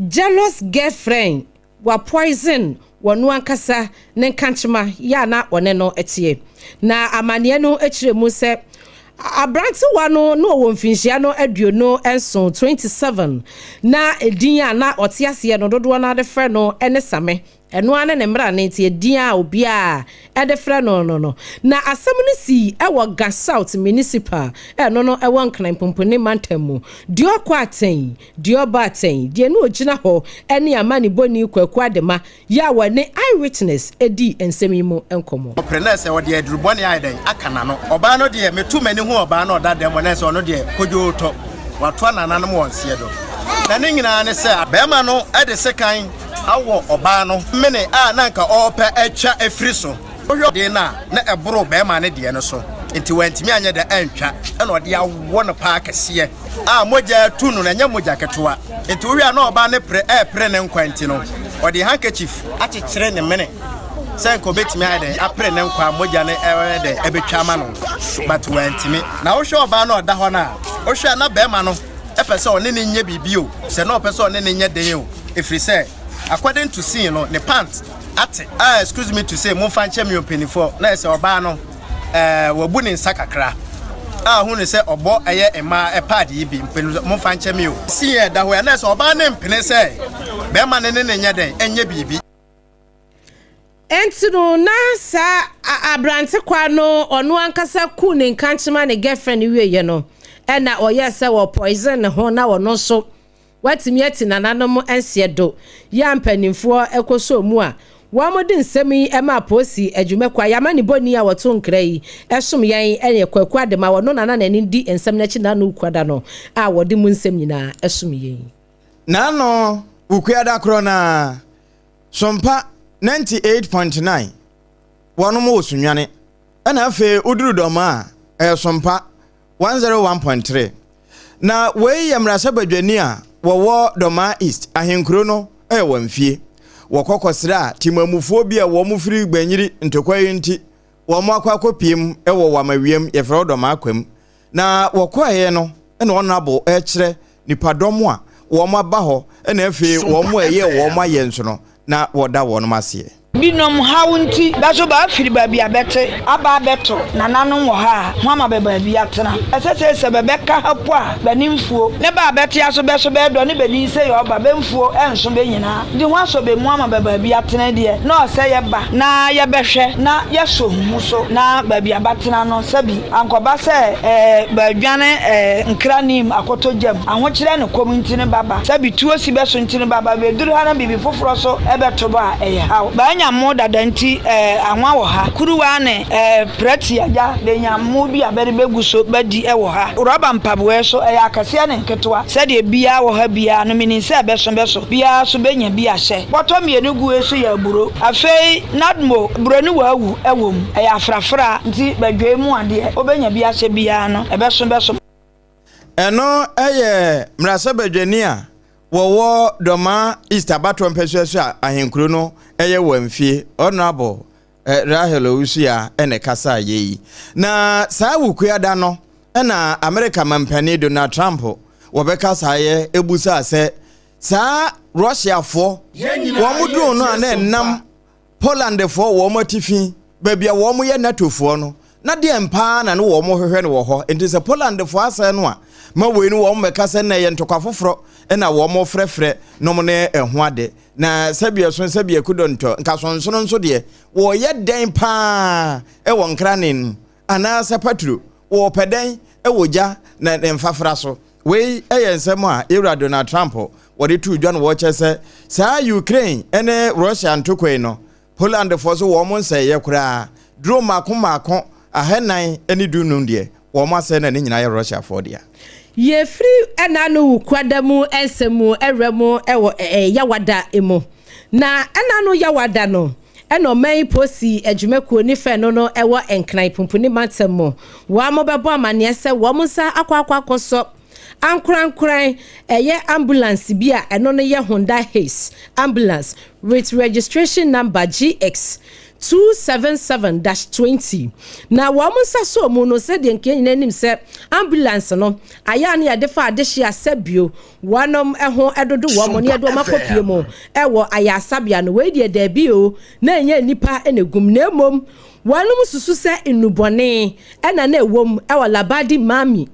jealous girlfriend Wa poison wɔno ankasa ne nkankyema yɛ a na ɔne no teɛ. Na amaneɛ no kyerɛ mu sɛ abrantewa no na ɔwɔ mfinhyia no 27, 27, na edin a na ɔte aseɛ no dodoɔ no ara de frɛ no ne Same. Ɛno ara ne ne mmrane nti edin a obiara de frɛ no no no. Na asɛm no sii wɔ Ga South Municipal, ɛno no ɛwɔ Nkran Mpomponi mantam mu. Deɛ ɔkɔ atɛn Deɛ ɔba atɛn, deɛ na ɔgyina hɔ ne amanebɔni Kwaku Adema yi a wɔne Eyewitness dii nsɛm yi mu nkɔmmɔ. Ɔpere na sɛ ɔde aduru bɔne ayɛ dɛn aka n'ano. Ɔbaa no deɛ, meto m'ani hu ɔbaa no ɔda dɛm hɔ na sɛ ɔno deɛ kodwoo tɔ. Watoa nananom wɔn seɛ do. Na ne nyinaa ne sɛ barima no de sekan awɔ ɔbaa no mene a na anka ɔrepɛ atwa afiri so. Wohwɛ ɔde no a, na ɛboro barima no deɛ no so, nti wantumi anyɛ dɛ antwa, ɛna ɔde awɔ no paa kɛseɛ a mogya atu no, na ɛnyɛ mogya ketewa. Nti wohwɛ a na ɔbaa no pere ɛrepere ne nkwa nti no, ɔde handkerchief akyekyere ne mene sɛ nka ɔbɛtumi ayɛ dɛn apere ne nkwa a mogya no ɛyɛ dɛn ɛbɛtwa ama no, but wantumi. Na wohwɛ ɔbaa no a ɔda hɔ no a, wohwɛ a na barima no pɛ sɛ ɔne no nyɛ biribi o, sɛ na ɔpɛ sɛ ɔne no nyɛ den o, ɛfiri sɛ according to scene no, ne pant Ate ah excuse me to say momfa nkyɛ me o mpaninfoɔ na ɛsɛ ɔbaa no eh, wabu ne nsa kakra a hu ne sɛ ɔbɔ ɛyɛ mmaa ɛpaad yi bi mpaninfoɔ momfa nkyɛ me o. Si yɛ ɛda hɔ yi na ɛsɛ ɔbaa no mpene sɛ bɛrima no ne ne nyɛ dɛn ɛnyɛ biribi. Enti no na saa aberante kwa no ɔno ankasa kuu ne nkankyema ne girlfriend no wieɛ no ɛna ɔyɛɛ sɛ wɔ poison ne ho na ɔno nso Watumi ati nananom nseɛ do yɛ a mpaninfoɔ kɔsɔɔ mu a wɔn de nsɛm yi maa Posi adwumakuo a y'amanebɔni a wɔto nkra yi som yɛn yɛ Kwaku Adema ɔno na na n'ani di nsɛm no akyi n'ano Wukuada no a wɔde mu nsɛm nyinaa som yɛn yi. N'ano Wukuada korɔ no ara, Sompa 98.9. wɔnom wɔ Sunyani. Ɛna afei woduru Dɔmaa a, ɛyɛ Sompa 101.3. Na wei yɛ mmarahyɛbadwani a wɔwɔ Dɔmaa East ahenkuro no yɛ wɔn fie. Wɔkɔ kɔsra temamufoɔ bi a wɔn firi Gbanyiri ntɔkwa yi nti wɔn akɔ akɔpiem wɔ Wamawiam, yɛfrɛ hɔ Dɔmaa Kwam. Na wɔkɔeɛ no na Honourable rekyerɛ nipadɔm a wɔn aba hɔ na afei wɔn a ɛyɛɛ wɔn ayɛ nso no na wɔda wɔn aseɛ. Binom haw ntsi, bɛ so bɛafir beebi a bɛtse aba abɛto nananom wɔ ha a, ho ama bɛ beebi atsena. Ɛsɛ sɛ sɛ bɛbɛka ha po a, bɛ ne mfuo, ne bɛ a bɛtse aso bɛ so bɛɛdɔ ne bɛ nyinsɛn yɛ ɔba, bɛ mfuo nso bɛ nyinaa de ho asɔ bɛ mu ama bɛ baabi atena deɛ, na ɔsɛ yɛba na yɛbɛhwɛ na yɛsɔ ho so na baabi a bɛatena no sɛbi Ankɔba sɛ ɛɛ bɛadwane ɛɛ nkra nim akɔtɔ gyam, ahokyerɛ ne kɔm nti ne baba, sɛ bi tuo si bɛ so nti ne baba, bɛduru ha na biribi foforɔ so bɛto bɔ a, ɛyɛ haw. Bɛanya mmo dada nti ɛɛ anwa wɔ ha, kuruwa ne ɛɛ prɛte agya, bɛnya mmo bi a bɛde bɛgu so bɛdi wɔ ha. Rɔba mpaboa so, ɛyɛ akɛseɛ ne nketewa, sɛdeɛ biaa wɔ ha biaa no, menim sɛ ɛbɛso bɛ so, biaa so bɛnya bi ahyɛ. Bɔtɔ mmienu gu so yɛ aburo. Afei Nadmo, buroni waawu wɔ mu. Ɛyɛ afrafra nti badwai mu adeɛ wobɛnya bi ahyɛ biara no ɛbɛso bɛso. Ɛno yɛ mmarahyɛbadwani a wɔwɔ Dormaa East abatoɔ mpɛsoa so a ahenkuro no yɛ wɔn fie, Honourable Rahel Owusu-Yaa na ɛkasaeɛ yi. Na saa Wukuada no na Amerika mampanin Donald Trump wɔbɛkasaeɛ busaa sɛ saa Russiafoɔ wɔn drone no a na ɛnam Polandfoɔ wɔn atifi, baabi a wɔn yɛ NATOfoɔ no, na deɛn paa na ne wɔn hwehwɛ no wɔ hɔ? Enti sɛ Polandfoɔ asɛe no a, ma wei no wɔn mmɛka sɛ na ɛyɛ ntɔkwa foforɔ na wɔn frɛfrɛ nom ne ɛho ade. Na sɛbi ɛso sɛbi ɛkudontɔ, nkasonsono nso deɛ, wɔyɛ dɛn paa wɔ nkrane no anaasɛ paturo, wɔpɛ dɛn wɔ gya na ne mfafra so? Wei yɛ nsɛm a Yɛwura Donald Trump wɔde too dwa no wɔkyɛ sɛ saa Ukraine ne Russia ntokwa yi no, Polandfoɔ so wɔn nsɛeɛ koraa, drone mmaako mmaako 415 deɛ wɔn asɛe na ne nyinaa yɛ Russiafoɔ dea. Yɛfiri ɛna no Wukuada mu nsɛm mu awura mu wɔ Yawada mu. Na ɛna no Yawada no, ɛna ɔman yi polisi adwumakuo ne fɛ no no wɔ Nkran Pumpuni mantam mu. Wɔn bɛbɔ amaneɛ sɛ wɔn nsa akɔ akɔ akɔsɔ ankorankoran ɛyɛ ambulance bi a ɛno no yɛ Honda Hiace ambulance with registration number GX 277-20. Na wɔn nsa sɔɔ mu no sɛdeɛ nka nyinaa nim sɛ ambulance no ayɛ a na yɛde fa adehye asɛ bio Wɔnom ho dodo wɔn na yɛde wɔn akɔpue mu wɔ ayaresabea no. Wei deɛ daabi o, na ɛnyɛ nnipa na ɛgu mu, na mmom wɔnom susu sɛ nnubɔne na na ɛwɔ mu wɔ Labadi Mami.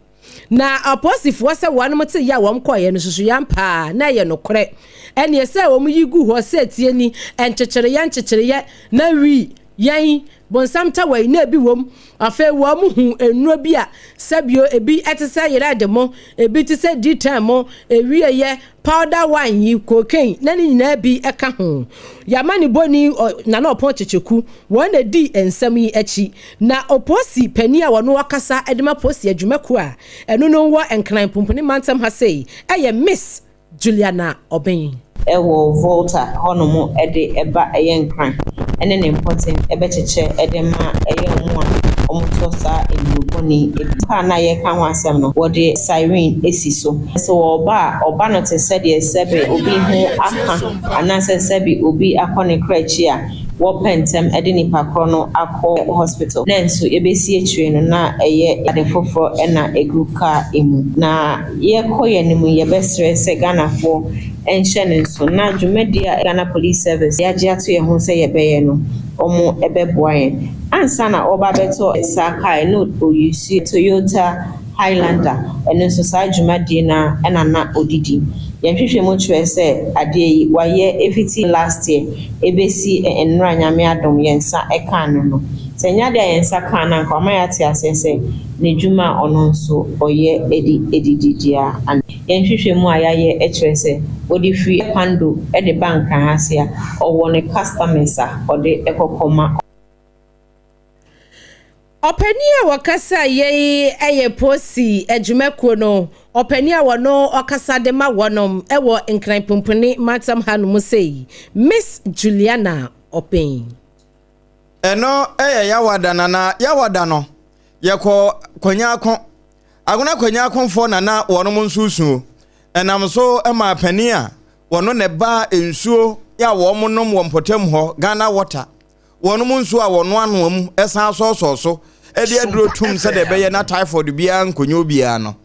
Na apolisifoɔ sɛ wɔnom te yɛ a wɔn kɔeɛ no susuiɛ ampa ara na ɛyɛ nokorɛ. Ɛneɛ sɛ wɔn yi gu hɔ sɛ tie ni, nkyekyereɛ nkyekyereɛ na wi yɛn Bonsam tawa yi na ebi wom. Afei wɔn hu nnuro bi a sɛbio ebi te sɛ yerɛde mo, ebi te sɛ D-ten mo, ewieyɛ, powder wine yi, cocaine, na ne nyinaa bi ka ho. Yama ne boni Nana Ɔpɔn Kyekyeku, wɔn na edii nsɛm yi akyi. Na Oposi panin a ɔno ɔkasa de ma Posi adwumakuo a ɛno no wɔ Nkran Pumpuni mantam ha sei yɛ Miss Juliana Obeng. Wɔ Volta hɔnom de ba ɛyɛ Nkran ne ne mpɔtem bɛkyekyɛ de ma ɛyɛ wɔn a wɔtɔ saa nnuro bɔne yi bi. Kaa no a yɛreka ho asɛm no, wɔde siren si so. Sɛ wɔreba a, wɔba no te sɛdeɛ sɛbe obi ho aka anaasɛ sɛbe obi akɔ ne kra akyi a, wɔpɛ ntɛm de nipa korɔ no akɔ hospital. Nanso yɛbɛsi akyire no na ɛyɛ ade foforɔ na ɛgu kaa mu. Na Yɛkɔ yɛn anim yi, yɛbɛsrɛ sɛ Ghanafoɔ nhyɛ no nso na dwumadie a Ghana Police Service yɛagye ato yɛn ho sɛ yɛbɛyɛ no, wɔbɛboa yɛn. Ansa na ɔreba abɛtɔ saa kaa yi, na ɔuse Toyota Highlander, ɛno nso saa dwumadie no ara na na ɔde di. Yɛn nhwehwɛmu kyerɛ sɛ adeɛ yi, wayɛ ɛfiti last year ɛbɛsi nnora Nyame adom yɛn nsa kaa no no. Sɛ ɛnyɛ adeɛ a yɛn nsa kaa no a, anka wama yɛate aseɛ sɛ n'adwuma a ɔno nso ɔyɛ de didi deɛ a. Yɛn nhwehwɛmu a yɛayɛ kyerɛ sɛ ɔde firi Kpando de ba Nkran ha se a, ɔwɔ ne customers a ɔde kɔ kɔma. Ɔpanin a wɔkasa yei yɛ Posi adwumakuo no ɔpanin a wɔno ɔkasa de ma wɔnom wɔ Nkran Pumpuni mantam ha nom sei, Miss Juliana Obeng. Ɛno yɛ Yawada na na Yawada no yɛkɔ Kwanyako. Agona Kwanyakofoɔ na na wɔnom nso resuo. Ɛnam so maa panin a wɔno na ɛba nsuo a wɔnom nom wɔ mpɔtam hɔ, Ghana Water, wɔnom nsuo a wɔnoanoa mu san sɔɔsɔɔ so de aduro tum sɛdeɛ ɛbɛyɛ na typhoid biara nkɔnya obiara no.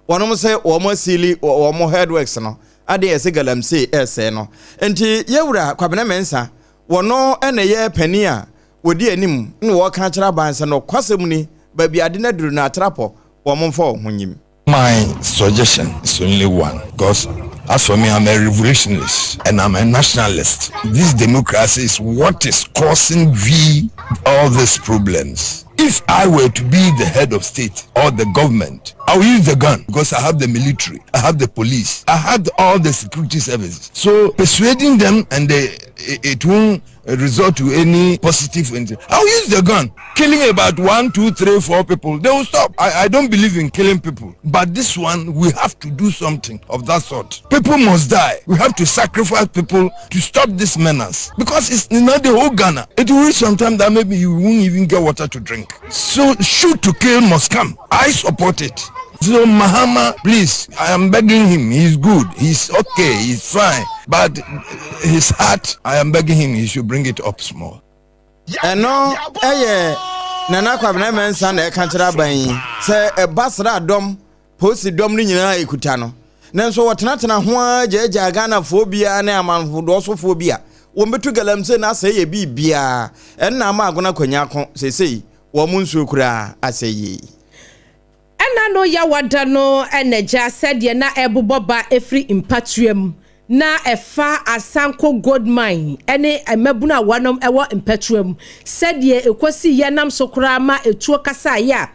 Wɔnom sɛ wɔn asiili wɔn headworks no adeɛ yɛsɛ galamsey ɛresɛe no. Nti yɛwura Kwabena Mensah wɔno na ɛyɛ panin a wɔdi anim na wɔreka akyerɛ aban sɛ nokwasɛm ni baabi ade no aduru no atrapɔ wɔn mfa wɔn ho nyim. My suggestion is only one because as for me I'm a revolutionist and I'm a nationalist this democracy is what is causing we all these problems if I were to be the head of state or the government I will use the gun because I have the military I have the police I have all the security services so persuading them and they, it won't result to any positive anything. I'll use the gun. Killing about one, two, three, four people, they will stop. I, I don't believe in killing people. But this one, we have to do something of that sort. People must die. We have to sacrifice people to stop this menace. Because it's not the whole Ghana. It will reach some time that maybe you won't even get water to drink. So shoot to kill must come. I support it. So Mahama, please, I am begging him. He's good. He's okay. He's fine. But his heart, I am begging him, he should bring it up small. Ɛno yɛ Nana Kwabena Mensah na ɛka kyerɛ aban yi sɛ ɛba sra dɔm, polisi dɔm no nyinaa ɛkuta no. Nanso wɔtenatena ho ara gyaagyaa Ghanafoɔ biara ne amanhodoɔsofoɔ bi a wɔbɛtu galamsey no asɛe yɛ biribiara. Ɛno na ama Agona Kwanyako seesei wɔn nsuo koraa asɛe yie. Ɛna no Yawada no na gya sɛdeɛ na ɛbobɔ ba firi mpatoa mu na ɛfa Asanko Gold Mine ne mmabunu a wɔnom wɔ mpatoa mu sɛdeɛ ɛkɔsiiɛ nam so koraa ma ɛtuo kasaeɛ a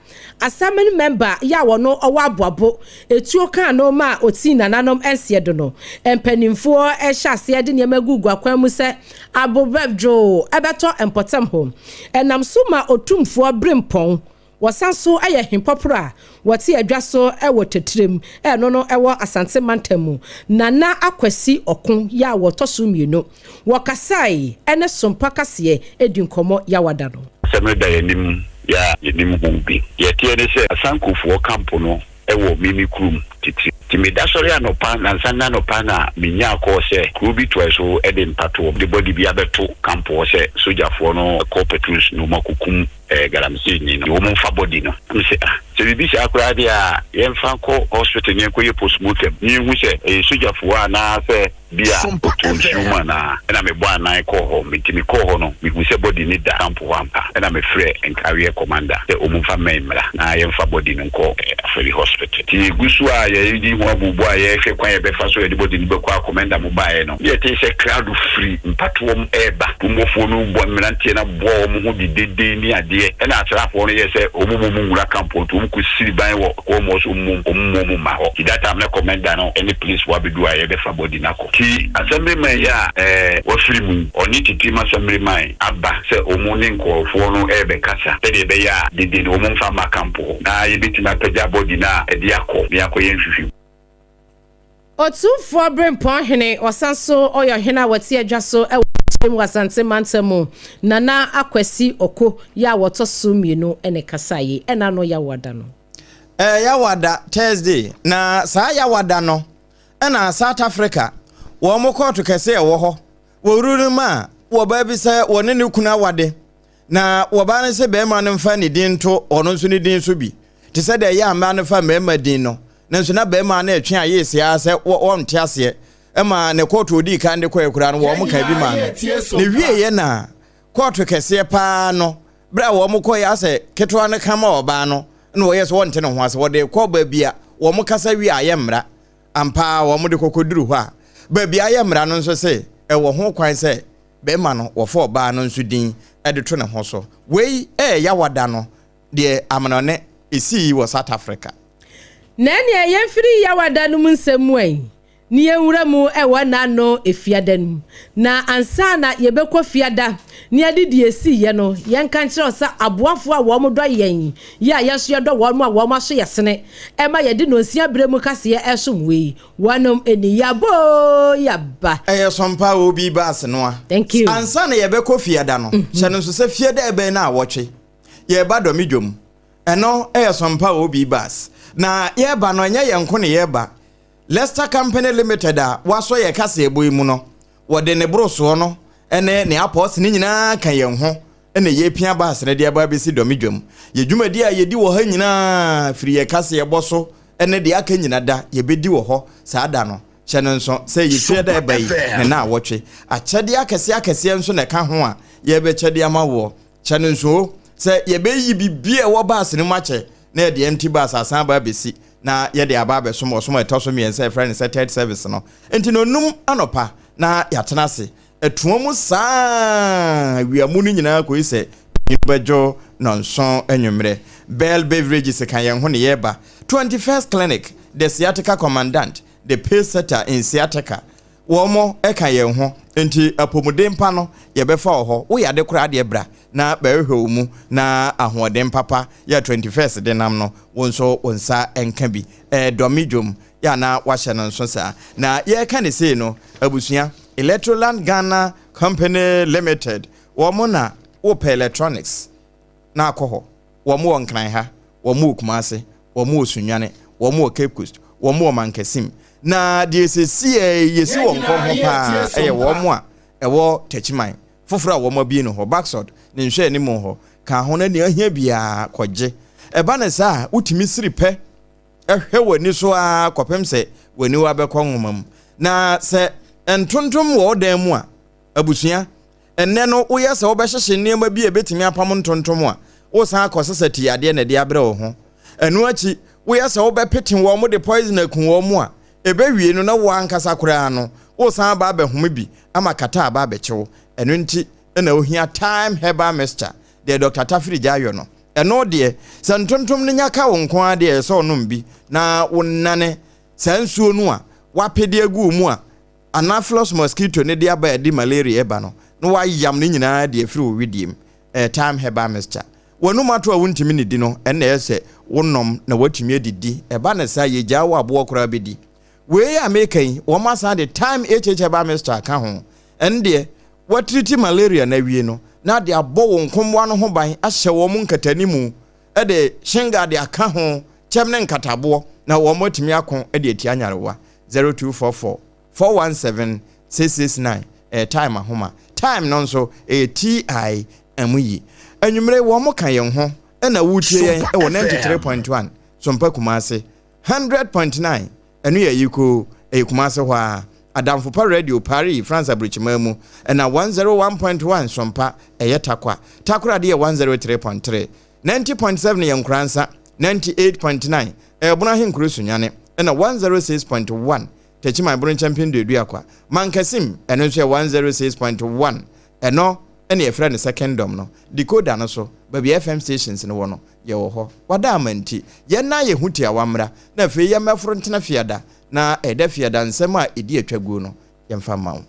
Assembly member yɛ a wɔno ɔwɔ aboabo ɛtuo kaa no ma ɔtii nananom nseɛ do no mpaninfoɔ hyɛ aseɛ de nneɛma gugu akwan mu sɛ abobɛdwoo ɛbɛtɔ mpɔtam hɔ ɛnam so ma Otumfoɔ Brempɔn Wɔsan nso yɛ Hempɔporɔ a wɔte adwa so wɔ Tetirem, ɛno no ɛwɔ Asante mantam mu. Nana Akwasi Ɔko yɛ a wɔtɔ so mmienu. Wɔkasae ne Sompa Kaseɛ di nkɔmmɔ Yawada no. Asɛm no da yɛn anim yɛ a yɛnnim ho bi. Deɛ ɛteɛ ne sɛ, Asankofoɔ kampo no wɔ me me kurom titire. Nti meda sɔre anɔpa, nansa nnɛ anɔpa na menyaa kɔɔ sɛ kuro bi toɛ so de mpatoɔ de bɔdi bi abɛto kampo hɔ sɛ sogyafoɔ no kɔ Petrus na wɔakɔkum galamsey ni no, wɔn mfa bɔdi no. Na mese ah, sɛ biribi saa koraa deɛ a yɛmfa nkɔ hospital na yɛnkɔyɛ postmortem na yɛnhu sɛ ɛyɛ sogyafoɔ anaa sɛ bi a ɔtɔɔ nsuo mu anaa? Ɛna mebɔɔ anan kɔɔ hɔ. Nti mekɔɔ hɔ no, mehuu sɛ body no da camp hɔ ampa. Ɛna mefrɛɛ Nkareɛ commander sɛ wɔmfa mmɛn mmra na yɛmfa body no nkɔ Afari hospital. Nti yɛgu so a yɛredi ho abuobɔ a yɛrehwɛ kwan a yɛbɛfa so a yɛde body no bɛkɔ a commander mo baeɛ no, na yɛtee sɛ crowd firi mpatoɔm reba. Kurommɔfoɔ no rebɔ mmeranteɛ no aboa wɔn ho de dede ne adeɛ. Ɛna asraafoɔ no yɛɛ sɛ wɔmma wɔn nwura camp hɔ nti wɔkɔsiri ban wɔ Kɔɔ mu ɔsɛ ɔmo ɔmo ɔmo mma hɔ. Nti that time na commander no ɛne police foɔ abedu a yɛbɛfa body no akɔ. Nti assembly man yi a ɛɛ wafiri mu yi ɔne Titim assembly man aba sɛ ɔmo ne nkorɔfoɔ no ɛɛbɛkasa sɛdeɛ ɛbɛyɛ a dede no ɔmo nfa mma camp hɔ na yɛbɛtumi apagya body no a ɛde akɔ na yɛakɔyɛ nhwehwɛmu. Otumfoɔ Berempɔn Hene, ɔsan so ɔyɛ ɔhene a wɔte adwa so wɔ Akyem wɔ Asante mantam mu, Nana Akwasi Ɔko yɛ a wɔtɔ so mmienu na ɛkasaeɛ yi, ɛna ano Yawada no. Ɛyɛ Yawada, Thursday, na saa Yawada no na South Africa wɔn kɔɔto kɛse a ɛwɔ hɔ wɔ wuru no maa wɔbaa bi sɛ wɔne ne kunu awade na wɔbaa no sɛ barima no mfa ne din nto ɔno nso ne din so bi te sɛ deɛ ɛyɛ a mmaa no fa mmarima din no Nanso na barima no retwe ayeese ara sɛ wɔnte aseɛ ma ne kɔɔto odii kan de kɔɛ koraa no wɔn ka bi maa no. Ne wieɛ na kɔɔto kɛseɛ paa no berɛ a wɔn kɔɛ asɛ ketewa no ka ma ɔbaa no na wɔyɛ sɛ wɔnte ne ho ase wɔde kɔ baabi a wɔn kasa wie a ayɛ mmara ampa ara wɔn de kɔkɔduru hɔ a baabi a ayɛ mmara no nso se ɛwɔ ho kwan sɛ barima no wɔfa ɔbaa no nso din de to ne ho so. Wei ɛyɛ yawada no deɛ amenɔne esii wɔ South Africa. Na ɛneɛ yɛmfiri Yawada no mu nsɛm mu ɛ. Ne yɛnwura mu wɔ nna ano Efiada no mu. Na ansa na yɛbɛkɔ Fiada ne yɛde deɛ ɛsiiɛ no, yɛnka nkyerɛ wo sɛ aboafoɔ a wɔn dɔ yɛn yi a yɛn nso yɛdɔ wɔn a wɔn aso yɛ sene ma yɛde nonsia berɛ mu kaseɛ resom wo yi, wɔnom ani yɛabɔ oo yɛaba. Ɛyɛ sɔmpa obi ba asenoa. Thank you. Ansa na yɛbɛkɔ Fiada no, hyɛ no nso sɛ Fiada ɛbɛn na awɔtwe, yɛreba Dɔme dwom. Ɛno yɛ sɔmpa obi bus. Na yɛreba no, ɛnyɛ yɛn nko na yɛreba. Leicester Company Limited a wɔasɔ yɛn kaseɛbɔ yi mu no, wɔde ne borosoɔ no ne ne apɔɔse no nyinaa ka yɛn ho na yɛrepia baase no de aba abɛsi Dɔme dwam. Yɛn dwumadi a yɛdi wɔ ha nyinaa firi yɛn kaseɛbɔ so ne deɛ aka nyina da yɛbɛdi wɔ hɔ saa da no. Hyɛ no nso sɛ yɛfiri da ɛba yi ne naawɔtwe. Akyɛdeɛ akɛseɛ akɛseɛ nso na ɛka ho a yɛrebɛkyɛ de ama woɔ. Hyɛ no nso sɛ yɛbɛyi biribi a ɛwɔ baase no mu akyɛ na yɛde empty bus asan aba abɛsi na yɛde aba abɛsom ɔsom a ɛtɔ so mmiɛnsa a yɛfrɛ no sɛ third service no. Enti nnɔnnum anɔpa na yɛatena ase atoa mu saa awia mu no nyinaa kɔsi sɛ nwunu bɛdwo nnɔnson anwummerɛ. Bell Beverages ka yɛn ho ne yɛreba. 21st Clinic, The Sciatica Commandant, The Pace Setter in Sciatica, Wɔn ka yɛn ho, enti apɔmuden pa no yɛbɛfa wɔ hɔ. Wo yade koraa deɛ bra na bɛhwehwɛ wo mu na ahoɔden papa yɛ 21st de nam no wo nso wo nsa nka bi. Ɛɛdɔ me dwom yɛ a na wahyɛ no nso saa. Na yɛreka no sei no abusua, Electroland Ghana Company Limited wɔn na wopɛ electronics na akɔ hɔ. Wɔn wɔ Nkran ha, wɔn wɔ Kumase, wɔn wɔ Sunyani, wɔn wɔ Cape Coast, wɔn wɔ Mankasim. Na deɛ sɛsiɛ yɛsi wɔn kɔn ho paa yɛ wɔn a ɛwɔ Techiman foforɔ a wɔn abue no hɔ, Baksod ne nhwɛanimu hɔ. Ka ho na nea ahia biara kɔgye. Ɛba no saa a, wotumi siri pɛ hwɛ w'ani so ara kɔpem sɛ w'aniwa bɛkɔ nwoma mu. Na sɛ ntontom wɔ wo dan mu a, abusua, Ɛnnɛ no, woyɛ sɛ wobɛhyehye nneɛma bi a ebetumi apam ntontom a, wosan akɔsesa ti yadeɛ na ɛde abrɛ wo ho. Ɛno akyi, woyɛ sɛ wobɛpete wɔn de poison aku wɔn a, ɛbɛwie no na wo ankasa koraa no, woresan aba abɛhome bi ama kata aba abɛkye wo. Ɛno nti na wohia Thyme Herbal Mixture, deɛ Dɔkta Tafiri gya ayɔ no. Ɛno deɛ, sɛ ntontom no nya ka wo nko ara deɛ, ɛsɛ sɛ wonom bi na wonane saa nsuo no a woape de agu wo mu a Anopheles mosquito no de aba a ɛde malaria ba no, na wɔayam ne nyinaa de afiri wo wedeɛ mu. Ɛyɛ Thyme Herbal Mixture. W'anum ato a wontumi nnidi no, ɛnna ɛyɛ sɛ wonom na woatumi adidi. Ɛba no saa a, yɛgyaa wo aboɔ koraa bɛdi. Wei a mereka yi, wɔasan de Thyme HH Herbal Mixture aka ho. Ɛno deɛ, woatiriti malaria no awie no, na de abɔ wo nkommoa no ho ban ahyɛ wɔn nkatanimu de shingle de aka ho, kyɛm ne nkataboɔ, na wɔatumi ako de atia nyarewa. 0244 417 669 ɛyɛ Time ahoma. Time no nso ɛyɛ TI ɛmo yi. Anwummere wɔn ka yɛn ho ɛna woretie yɛn ɛwɔ 93.1 Sompa Kumase, 100.9 ɛno yɛ Ayikoo ɛyɛ Kumase hɔ ara, Adamfo Pa Radio Paris France aburokyiman mu ɛna 101.1 Sompa ɛyɛ Tarkwa. Takoradi yɛ 103.3. 90.7 yɛ Nkoransa, 98.9 ɛyɛ Bono Ahenkuro Sunyani, ɛna 106.1 Techiman Bono Nkyɛmpem Duaduakwa, Mankasim, ɛno nso yɛ 106.1, ɛno ɛna yɛfrɛ no sɛ Kingdom no, decoder no so, baabi a FM stations no wɔ no, yɛwɔ hɔ. Wada ama nti, yɛn nan yɛ ho tiawa mmra, na afei yɛmmɛforo ntena Fiada, na ɛda Fiada nsɛm a ɛdi atwa guo no, yɛmfa mma wo.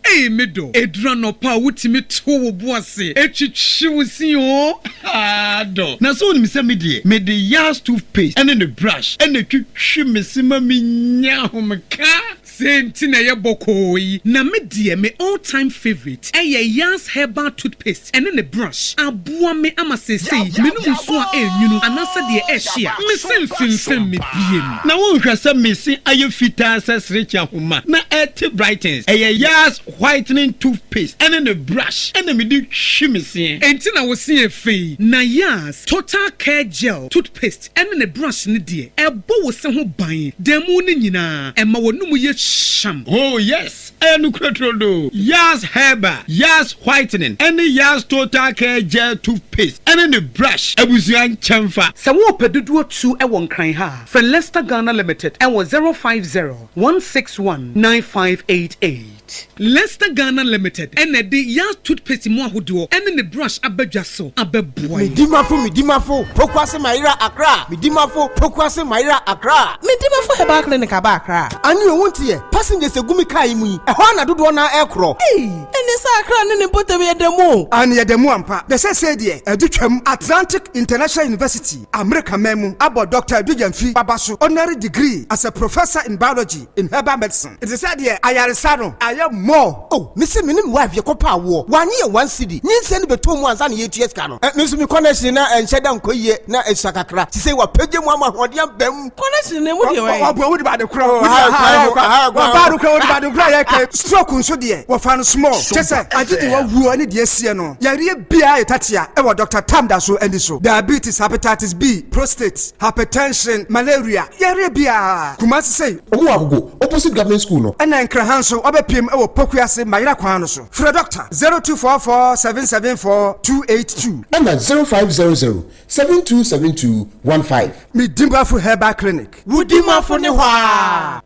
Ei me dɔ, ɛduru anɔpa a wotumi to wo bo ase twitwi wo se oo, haa dɔ. Na sɛ wonim sɛ me deɛ, mede Yas toothpaste ne ne brush na ɛtwitwi me se ma menya ahomeka. Sei nti na ɛyɛ bɔkɔɔ yi. Na me deɛ me all time favourite ɛyɛ Yas herbal toothpaste ɛne ne brush. Aboa me ama seesei menom nsuo a ɛnwunu anaasɛ deɛ ɛhye a, me se mfemfem me biem. Na wonhwɛ sɛ me se ayɛ fitaa sɛ serekye ahoma na ɛte brightens. Ɛyɛ Yas whitening toothpaste ɛne ne brush ɛna mede twi me seɛ. Enti na wo se yɛ fɛ yi. Na Yas total care gel toothpaste ɛne ne brush no deɛ, ɛbɔ wo se ho ban da mu no nyinaa, ɛma w'anum yɛ hyeam. Oh yes, ɛyɛ nokorɛ turodoo. Yas Herbal, Yas Whitening ɛne Yas Total Care Gel Toothpaste ɛne ne brush abusua nkyɛnfa. Sɛ worepɛ dodoɔ tu wɔ Nkran ha a, frɛ Lester Ghana Limited wɔ 050 161 9588. Toothpaste. Lester Ghana Limited na ɛde Yaz Toothpaste mu ahodoɔ ne ne brush aba dwa so abɛboa yɛn. Medimafo Medimafo Pokuase Mayera Accra Medimafo Pokuase Mayera Accra. Medimafo Herbal Clinic aba Accra. Ane o wonteɛ, passengers egu me car yi mu yi, ɛhɔ ara na dodoɔ no ara ɛrekorɔ. Ei! Ɛne sɛ Accra ne ne mpɔtam yɛda mu o. Aane yɛda mu ampa, na seesei deɛ adu twam. Atlantic International University, Amerika man mu, abɔ Doctor Adu Gyamfi aba so honorary degree as a Professor in Biology in Herbal Medicine. Nti sɛ deɛ ayaresa no ayɛ more. Oh me se me ne me wife yɛkɔ pɛ awoɔ wanye yɛn one cedi nyinsɛn no bɛtɔ mu ansa na yɛtua sika no eh me nso me connection na ɛnhyɛ da nkɔ yie na ɛsua kakra sisei wapagya mu ama ahoɔden aba mu. Connection no emu deɛ wɛn. Ɔboa wode ba ade korɔ wɔba ade korɔ wode ba ade korɔ yɛ kɛ stroke nso deɛ wɔfa no small kyɛ sɛ agye de wawuo ne deɛ asie no yareɛ biara yɛ tatea ɛwɔ Doctor Tam da so ani so diabetes hepatitis B prostate hypertension malaria yareɛ biara Kumasi sei. Ɔmo wɔ Agogo opposite government school no. Ɛna Nkraha nso wabɛpiem wɔ Pokuase Mayera kwan no so. Frɛ Dɔkta 0244 774 282. Ɛna 0500 7272 15. Me Dimafo Herbal Clinic. Wo Dimafo ne hɔ aa.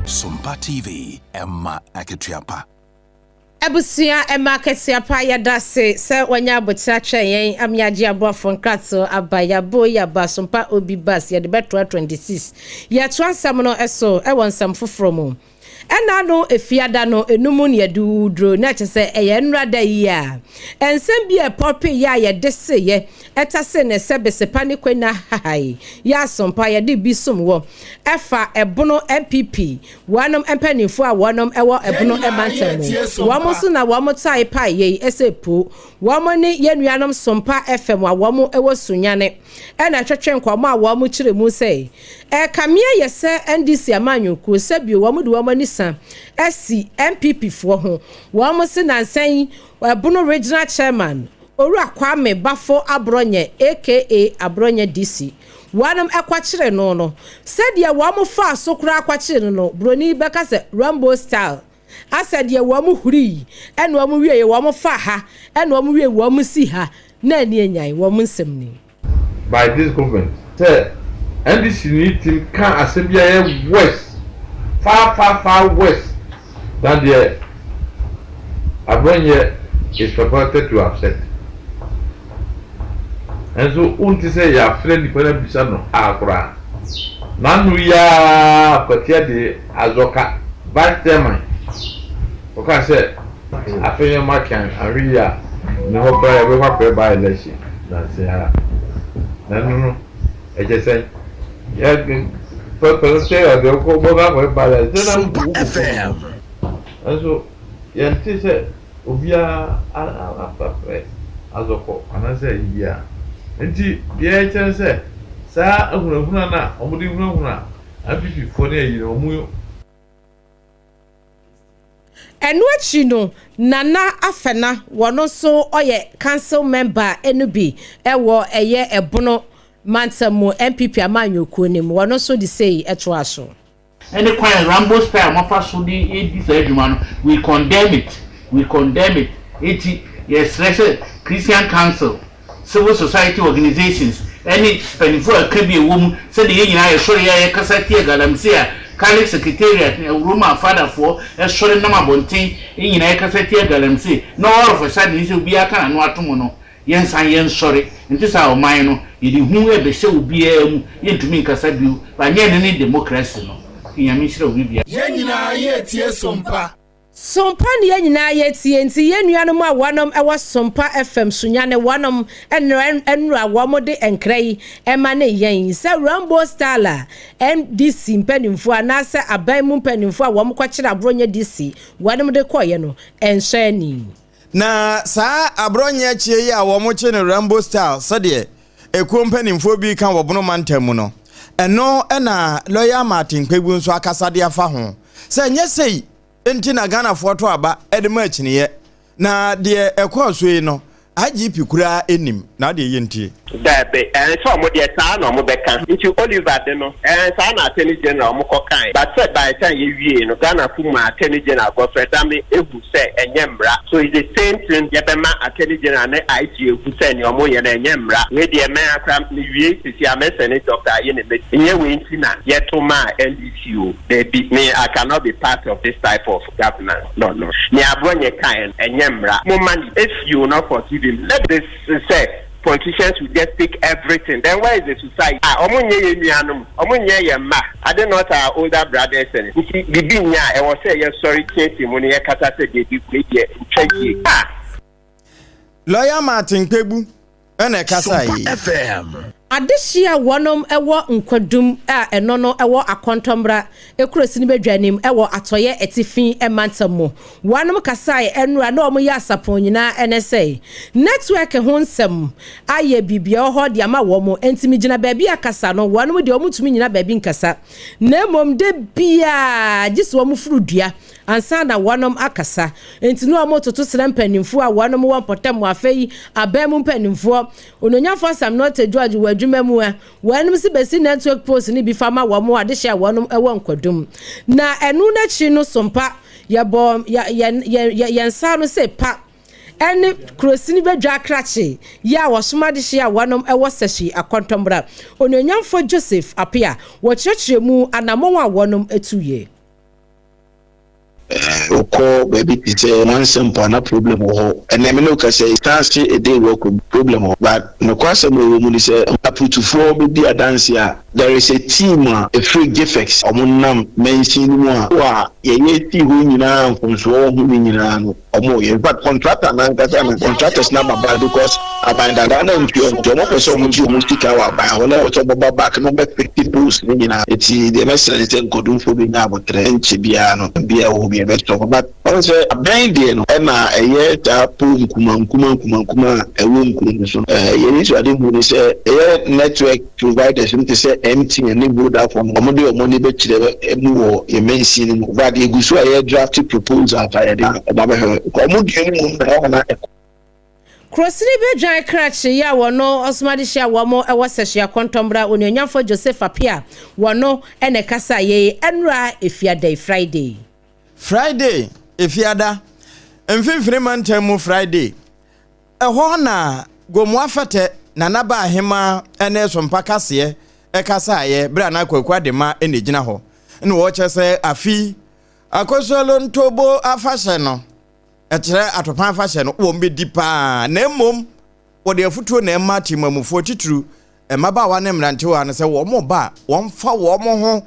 Sompa TV, ɛma akatua pa. Abusua ɛma akatua pa yɛdase sɛ wanya abokyerɛ atwɛn yɛn ama yɛagye aboafo nkratoɔ aba yɛabo yɛaba Sompa OB bus yɛde bɛtoa 26 yɛtoa nsɛm no so ɛwɔ nsɛm foforɔ mu. Ɛna ano Efiada no enu mu na yɛde wo duro na kyerɛ sɛ ɛyɛ nnora da yi a nsɛm bi a ɛpɔpee yɛ a yɛde seyɛ ɛtase ne sɛ besepa ne kwena hahae yɛ asompa yɛde bi som wɔ ɛfa ɛbono NPP wɔnom mpaninfoɔ a wɔnom ɛwɔ ɛbono mantam mu wɔn nso na wɔn tae pae yei ɛsɛ po wɔn ne yɛn nuanom sompa FM a wɔn ɛwɔ Sunyane ɛna ɛtwetwe nkɔmmɔ a wɔn kyerɛ mu sɛ ɛrekame ayɛ sɛ NDC amanyɔkuo sɛ bio wɔn de wɔn ani sa asi NPP foɔ ho. Wɔn se nansa yi Ɛbono Regional Chairman Owura Kwame Bafo Aborɔnyɛ aka Aborɔnyɛ DC wɔnom ɛkwakyere no no sɛdeɛ wɔn faa so koraa kwakyere no no broni bɛka sɛ Rambo style Asɛ deɛ wɔn hurii ɛna wɔn wieɛ wɔn faa ha ɛna wɔn wie wɔn si ha na ani anyan wɔn nsɛm ni. By this government sɛ NDC ni tim ka asɛm bi a ɛyɛ worse far far far worse than deɛ Abrɔnyɛ is purported to have said. Nanso wonte sɛ yɛafrɛ nipa no abisa no a koraa. N'ano yi ara Kwatia de Azɔka, Vice Chairman, ɔkaa sɛ afei nneɛma ke anhwɛ yie a ne hɔ koraa yɛbɛkɔ akɔyɛ by election nansa yi ara. Na ɛno no ɛkyɛ sɛn? Yɛ pɛpɛ no sɛ ɔde bɛkɔ akɔyɛ by election sɛ na wokɔ no. Nanso yɛnte sɛ obiara afrɛ azɔkɔ anaasɛ ayi biara. Enti deɛ ɛkyerɛ ne sɛ, saa ahunahuna no a wɔde hunahuna NPP foɔ ne ayi no, wɔn. Ɛno akyi no, Nana Afena, wɔno nso ɔyɛ council member no bi wɔ ɛyɛ Ɛbono mantam mu NPP amanyɔkuo no mu, wɔno nso de sei toaa so. Ɛne kwan a Rambo style moafa so de redi saa adwuma no, we condemn it, we condemn it. Enti yɛsrɛ sɛ Christian Council, Civil Society Organisations ɛne mpaninfoɔ a ɛka bi a ɛwɔ mu sɛdeɛ yɛn nyinaa yɛsɔre a yɛkasa tia galamsey a Catholic Secretariat ne Roma Fadafoɔ sɔre nam abɔnten yɛn nyinaa yɛkasa tia galamsey na all of a sudden sɛ obiara ka n'ano ato mu no Yɛnsan yɛnsɔre, nte saa a ɔman no, yɛde hu rebɛhyɛ obiara mu, yɛntumi nkasa bio, but nyɛ ɛno ne democracy no. Nti Nyame nhyira obi biara. Yɛn nyinaa yɛretie Sompa. Sompa ne yɛn nyinaa yɛtie nti yɛn nuanom a wɔnom wɔ Sompa FM Sunyani wɔnom nnora wɔn de nkra yi ma ne yɛn sɛ Rambo style a NDC mpanimfoɔ anaasɛ aban mu mpanimfoɔ a wɔn kɔkyere Aborɔnyɛ DC wɔnom de kɔeɛ no ɛnsɔ ani. Na saa aborɔnyɛ kyeɛ yi a wɔkye no Rambo style sɛdeɛ ekuo mpanimfoɔ bi reka wɔ Bono mantam mu no, ɛno na Lɔya Martin Kpebu nso akasa de afa ho sɛ ɛnyɛ sei nti na Ghanafoɔ to aba de ma akyiniiɛ. Na deɛ ɛkɔɔ so yi no, IGP koraa nnim, na adeɛ yɛntie. Daabi, ɛɛ sɛ ɔmo deɛ saa na ɔmo bɛka. Nti Oliver de no, ɛɛ saa na Attorney General ɔmo kɔ kae. But sɛ by the time yɛ wiee no, Ghana fo maa Attorney General Godfred Dame ehu sɛ ɛnyɛ mmra. So it's the same thing yɛbɛma Attorney General ne IG ehu sɛ nea ɔmo yɛ no ɛnyɛ mmra. Wei deɛ mɛ akora me wie sisi a mɛ sɛne Doctor Ayine mɛ nyɛ wei nti na yɛto maa NDC o. Daabi, me I cannot be part of this type of governance. No no. Nea Abronye kae no ɛnyɛ mmra. Momma no if you will not forgive him let this sɛ politicians will just take everything then where is the society ah ɔmo nyɛ yɛn nuanom ɔmo nyɛ yɛn mma are they not our older brothers and nti bibi nyɛ a ɛwɔ sɛ yɛ sɔre teatea mu na yɛ kasa sɛ deebi wei deɛ ntwa yie ah. Lawyer Martin Kpebu na ɛkasae yi. Adehye a wɔnom wɔ Nkwadum a ɛno no wɔ Akɔntɔmmra kurasini badwa anim wɔ Atɔeɛ Atifi mantam mu. Wɔnom kasae ɛnora na wɔn yɛ asapɔn nyinaa ɛne sɛ network ho nsɛm ayɛ biribi ɛwɔ hɔ de ama wɔn enti me gyina baabi a kasa no wɔnom deɛ wɔn ntumi nyina baabi nkasa na mmom da biara gye sɛ wɔn foro dua ansa na wɔnom akasa. Enti na wɔtoto srɛ mpanimfoɔ a wɔnom wɔ mpɔtam wɔ afei aban mu mpanimfoɔ. Onuonyamfoɔ Sam Nortey George wɔ adwuma mu a wɔnom si bɛsi network post no bi fa ma wɔn adehye a wɔnom wɔ Nkwadum. Na ɛno no akyiri no sompa yɛbɔ yɛ yɛ yɛn nsa ano se pa ɛne kurosini badwa akrakye yɛ a wɔsom adehye a wɔnom wɔ Sɛhye Akɔntɔmmra. Onuonyamfoɔ Joseph Appiah wɔkyerɛkyerɛ mu anamɔn a wɔnom tuiɛ. Wokɔ baabi te sɛ Nwansa mpo a na problem wɔ hɔ. Ɛnnɛ me ne wo kasa yi, Stansi Edei Wako problem wɔ hɔ. But nokwasɛm a ɛwɔ mu ne sɛ Aputufoɔ bɛdi adanseɛ a, there is a team a ɛfiri GIFEX, wɔnam mansin no mu a, a yɛyɛ sii hɔ nyinaa a mfomsoɔ wɔ ho no nyinaa no, Ɔmo yɛ infact contractor no ankasa no contractors no aba back because aban dadaa no antua ɔmo nti ɔmo pɛ sɛ ɔmo gye ɔmo sika wɔ aban hɔ na ɛwɔ sɛ ɔmo ba back na ɔmo bɛ fixe poles no nyinaa nti deɛ mɛsrɛ ne sɛ nkodumfoɔ bi nya abotrɛ ɛnkyɛ biara no bia ɛwɔ hɔ bi ɛbɛ sɔ but ɔmo sɛ aban deɛ no ɛna ɛyɛ saa pole nkuma nkuma nkuma nkuma a ɛwɔ nkuro no so no ɛɛ yɛn nisuade hu ne sɛ ɛyɛ network Providers no te sɛ MTN ne Vodafone no, wɔde wɔn ani bɛkyerɛ mu wɔ yɛn mansin no mu. But yɛgu so a yɛ draft proposals a yɛde wɔn abɛhwɛ. Wɔn deɛ no mmom na ɛwɔ na ɛkɔ. Kurosini Bedwan krakye yi a wɔno ɔsoma de hyia wɔn wɔ Sɛhye Akɔntɔmmra Onuonyamfoɔ Joseph Appiah wɔno na ɛkasaa yei ɛnora Efiada yi Friday. Friday, Efiada, Mfimfini Mantam mu Friday, Ɛhɔ na Gomoa Fɛtɛ, Nana Baa Ahemaa ne Sompa Kaseɛ kasaeɛ berɛ a na Kwaku Adema na ɛgyina hɔ na wɔkyerɛ sɛ afe yi Akosolo Ntobo afahyɛ no, ɛkyerɛ Atopan afahyɛ no, wɔn bɛdi paa na mmom wɔde afutuo na ɛma temamufoɔ titiriw mmabaawa ne mmerantewa no sɛ wɔn ba a wɔmfa wɔn ho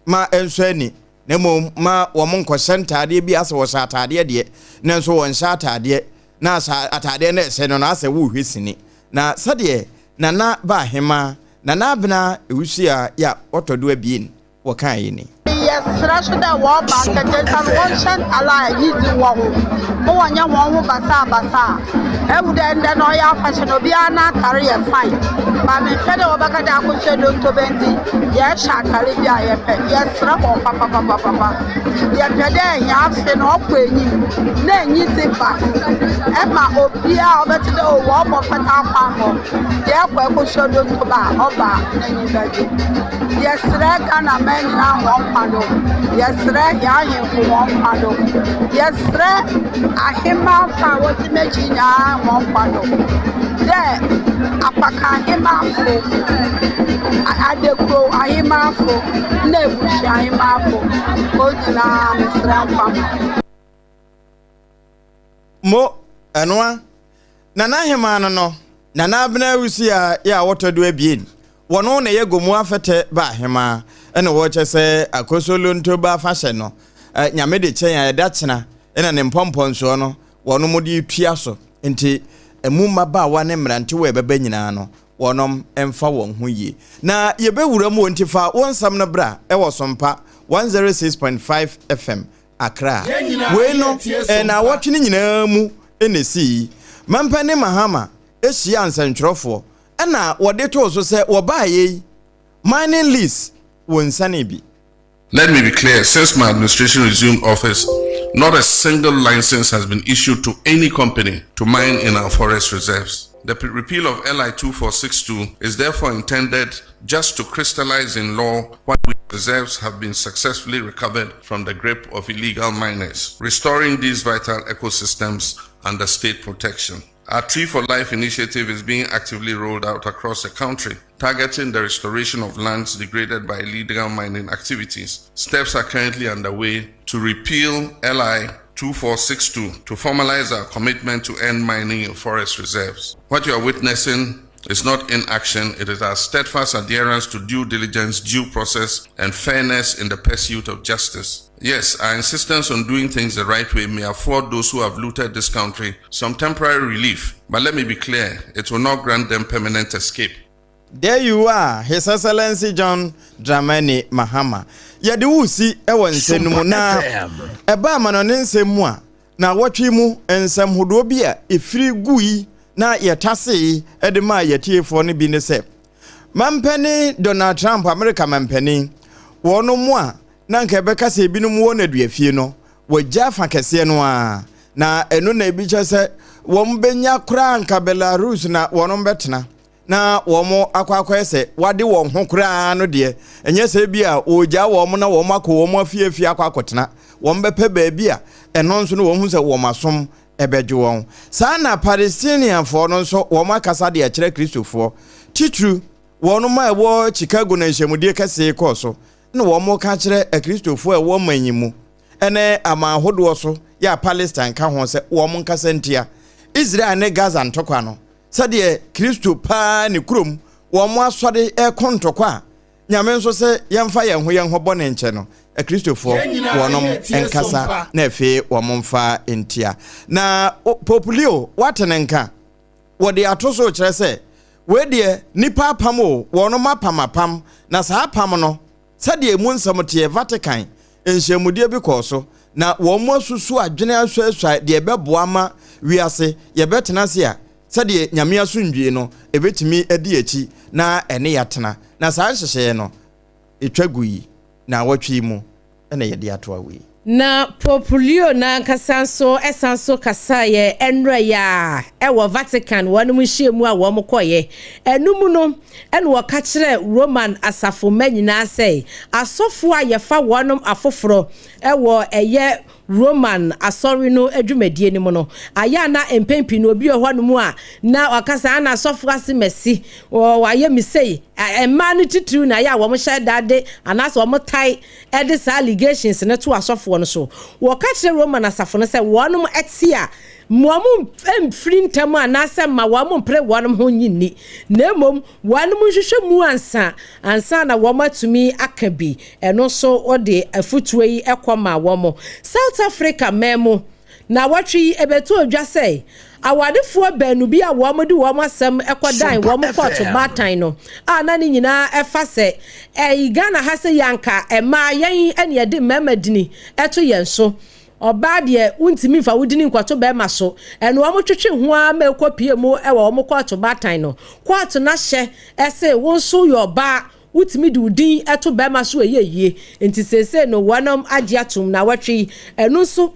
ma ɛnsɔ ani, na mmom ma wɔn nkɔhyɛ ntaadeɛ bi asɛ wɔhyɛ ataadeɛ deɛ, nanso wɔnhyɛ ataadeɛ, na asɛ ataadeɛ no ɛhyɛ no no asɛ worehwɛ sini. Na sɛdeɛ Nana Ba Ahemaa, Nana Abena Ewusia yɛ a ɔtɔ do abien wɔkaeɛ ni. Yɛserɛ so dɛ wɔba nkɛkyɛ no wɔnhyɛ ntar a enyidzi wɔ ho, ma wɔnnyɛ hɔnho basaabasaa. Ehu dɛ ndɛ no ɔyɛ afahyɛ na obiara n'atar yɛ fine, but memmpɛ dɛ wɔbɛka dɛ akɔhyɛ dontobe ntsi yɛhyɛ atar bi a yɛpɛ. Yɛserɛ hɔn papapapapa. Yɛpɛ dɛ hɛn afe no ɔkɔ enyim na enyidzi ba ma obiara a ɔbɛtse dɛ oh wɔrobɔ mpata akwan hɔ, yɛkɔ ekɔhyɛ dontobe a ɔba a n'enyi bɛgye. Yɛserɛ Ghanaman nyina hɔn nkwa do, yɛserɛ hɛn ahemfo hɔn nkwa do, yɛserɛ ahemafo a wɔdze m'ekyir nyina hɔn nkwa do dɛ Apaka ahemafo, Adekurow ahemafo na Ebusua ahemafo, hɔn nyina meserɛ nkwa ma hɔn. Mo, ɛnoa, Nana Ahemaa no no, Nana Abena Awusia yɛ a wɔtɔ do abien, wɔno na ɛyɛ Gomoa Fɛtɛ ba Ahemaa, ɛna wɔkyɛ sɛ Akoso Lonto ba afahyɛ no, Nyame de kyɛ yɛn a ɛda kyena ɛna ne mpɔmpɔnsoɔ no wɔnom de tua so, nti ɛmu mmabaawa ne mmerantewa a ɛbɛba nyinaa no wɔnom mfa wɔn ho yie. Na yɛbɛwura mu o, nti fa wo nsɛm no bra ɛwɔ Sompa 106.5 FM Accra. Wei no, nnawɔtwe no nyinaa mu na esii. Mampanin Mahama hyiaa nsɛntwerɛfoɔ na wɔde too so sɛ wɔbaeɛ yi, mining lease wɔnsianee bi. Let me be clear, since my administration resumed office Not a single license has been issued to any company to mine in our forest reserves. The repeal of LI 2462 is therefore intended just to crystallize in law what reserves have been successfully recovered from the grip of illegal miners, restoring these vital ecosystems under state protection. Our Tree for Life initiative is being actively rolled out across the country, targeting the restoration of lands degraded by illegal mining activities. Steps are currently underway to repeal LI 2462 to formalize our commitment to end mining in forest reserves. What you are witnessing is not inaction, it is our steadfast adherence to due diligence, due process, and fairness in the pursuit of justice. Yes, our insistence on doing things the right way may afford those who have looted this country some temporary relief, but let me be clear it will not grant them permanent escape. There you are, His Excellency John Dramani Mahama. Yɛde wo si wɔ nsɛm no mu na ɛba amanɔne nsɛm mu a, naawɔtwe mu nsɛm hodoɔ bi a ɛfiri gui na yɛtasee de maa yɛtiefoɔ no bi ne sɛ, Mampanin Donald Trump, Amerika mampanin, wɔnom a na anka ɛbɛka sɛ ebinom wɔ nneduafie no, wɔagya afa kɛseɛ no ara, na ɛno na ebi kyerɛ sɛ wɔbɛnya koraa anka Belarus na wɔnom bɛtena na wɔn akɔ akɔyɛ sɛ wɔade wɔn ho koraa no deɛ, ɛnyɛ sɛ bi a wɔregyaa wɔn na wɔn akɔ wɔn afiefie akɔ akɔtena. Wɔn bɛpɛ baabi a ɛno nso no wɔn hu sɛ wɔn asom ɛbɛdwo wɔn. Saa na Palestinianfoɔ no nso wɔn akasa de akyerɛ Kristofoɔ, titiriw wɔn a ɛwɔ Chicago na nhyiamudie kɛse kɔɔ so na wɔka kyerɛ Akristofoɔ a ɛwɔ man yi mu ne aman ahodoɔ so yɛ a Palestine ka ho sɛ wɔn nkasa ntia Israel ne Gaza ntɔkwa no sɛdeɛ Kristo paa ne kurom wɔn asɔre reko ntɔkwa a Nyame nso sɛ yɛmfa yɛn ho yɛn ho bɔne nkyɛ no Akristofoɔ wɔnom nkasa na afei wɔn mfa ntia na Pope Leo wate ne nka wɔde ato so kyerɛ sɛ Wei deɛ, nnipa apam o, wɔnom apam apam, na saa apam no, sɛdeɛ emu nsɛm teɛ, Vatican nhyiamudie bi kɔɔ so, na wɔn asusu adwene asuasua deɛ ɛbɛboa ama wiase yɛbɛtena ase a, sɛdeɛ Nyame asomdwie no, ɛbɛtumi adi akyi na ɛne yɛatena. Na saa nhyehyɛeɛ no, ɛtwa gu yi, naawɔtwe yi mu na yɛde atoa wei. Na Pope Leo no ankasa nso san so kasaeɛ nnora yi ara wɔ Vatican wɔnom nhyiamu a wɔn kɔeɛ. Ɛno mu no na wɔka kyerɛɛ Roman asafo mma nyinaa sɛ asɔfoɔ a yɛfa wɔnom afoforɔ wɔ ɛyɛ Roman asɔre no dwumadie no mu no, ayɛ a na mpɛn pii no obi wɔ hɔnom a na waka sɛ ana asɔfo ase masi, wɔayɛ me sei. Mmaa no titiriw na ayɛ a wɔhyɛ da de anaasɛ wɔtae de saa allegations no to asɔfoɔ no so. Wɔka kyerɛ Roman asafo no sɛ wɔnom te a, mma wɔn mfiri ntɛm anaasɛ mma wɔn mpere wɔn ho nnye nni, na mmom Wɔnom nhwehwɛ mu ansa ansa na wɔn atumi aka bi. Ɛno nso wɔde afutuo yi kɔ maa wɔn. South Africa man mu, naawɔtwe yi ɛbɛtɔɔ dwa sɛ awadefoɔ baanu bi a wɔn de wɔn asɛm kɔ dan wɔn kɔɔto baatan no a na ne nyinaa ɛfa sɛ ɛyi Ghana ha sɛ yi anka mmaa yɛn ɛne yɛde mmarima dini ɛto yɛn so. Ɔbaa deɛ wontumi nfa wo dini nkɔto bɛɛma so. Ɛno wɔn twetwe ho ara ma ɛkɔ pie mu wɔ wɔn kɔɔto baatan no. Kɔɔto no ahyɛ se wo nso woyɛ ɔbaa wotumi de wo din to bɛɛma so ɛyɛ yie. Nti seesei no wɔnom agye atom naawɔtwe yi ɛno nso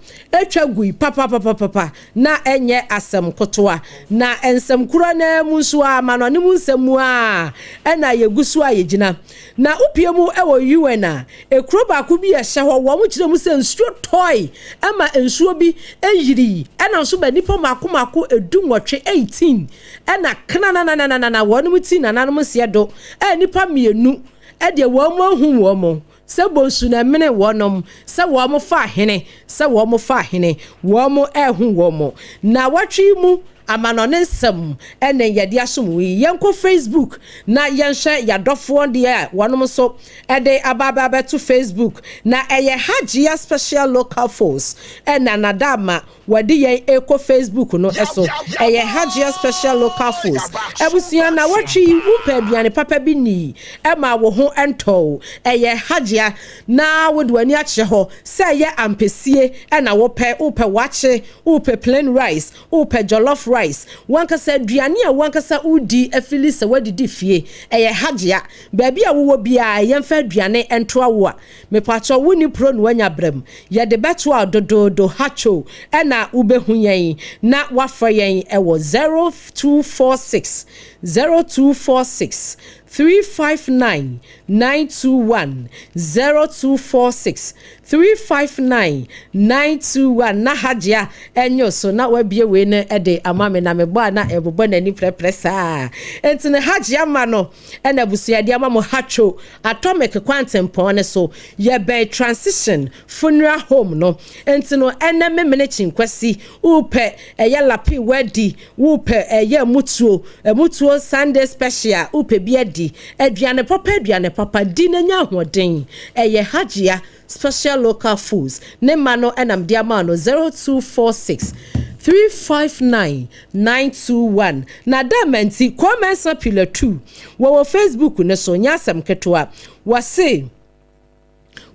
twa gui papapapapa na ɛnyɛ asɛm kotoa. Na nsɛm korɔ no ara mu nso ara amanɔne mu nsɛm mu ara na yɛgu so a yɛgyina. Na wopie mu wɔ UN a, Ekuro baako bi a ɛhyɛ hɔ, wɔn kyerɛ mu sɛ nsuo tɔe ma nsuo bi yirii, ɛna nso ba nnipa mako mako dunwɔtwe, 18, ɛna knananananana wɔn ti nananom nseɛ do, a nnipa mmienu deɛ wɔn ahu wɔn sɛ bonsu na ɛmene wɔnom, sɛ wɔn fa hene, sɛ wɔn fa hene, wɔn ɛho wɔn. Naawɔtwe yi mu Amanɔne nsɛm ne yɛde asom wo yi. Yɛnkɔ Facebook na yɛnhwɛ yɛadɔfoɔ deɛ a wɔnom nso de aba aba abɛto Facebook. Na ɛyɛ Hajia Special Local Force na Nada ama wɔde yɛn rekɔ Facebook no so. Ɛyɛ Hajia Special Local Force. Abusua, nawɔtwe yi wompɛ aduane papa bi nni ma wo ho ntɔ wo. Ɛyɛ Hajia na wode w'ani akyerɛ hɔ sɛ ɛyɛ ampesie na wopɛ, wopɛ wakye, wopɛ plain rice, Wopɛ jollof rice? rice, wankasa aduane a wankasa wodi afili sɛ wadidi fie, ɛyɛ Hajia. Baabi a wowɔ biara yɛmfa aduane ntoa wo a, mepakyɛw wonni pro na wanya bram. Yɛde bɛtoa wo dodoodo, Hacho, ɛna wobɛhu yɛn na wafrɛ yɛn wɔ 0246 0246 359 921 0246 359 921 na Hajia ɛnyo so na wabie wei no de ama me na mebɔ a na ɛbobɔ n'ani prɛprɛ saa. Enti no Hajia ma no ɛna abusua de ama mo Hatcho Atomic kwantempɔn no so, yɛbɛn Transition Funeral Home no. Enti no ɛnɛ Memene Kyinkwasi wopɛ ɛyɛ lapi wadi, wopɛ ɛyɛ mutuo, mutuo Sunday special wopɛ bi adi, aduane papa aduane papa di na nya ahoɔden. Ɛyɛ Hajia Special Local Foods ne mma no ɛna mede ama no 0246 359 921 na da manti Kwame Mensah Pillar 2 wɔwɔ Facebook no so nyɛ asɛm ketewa wɔse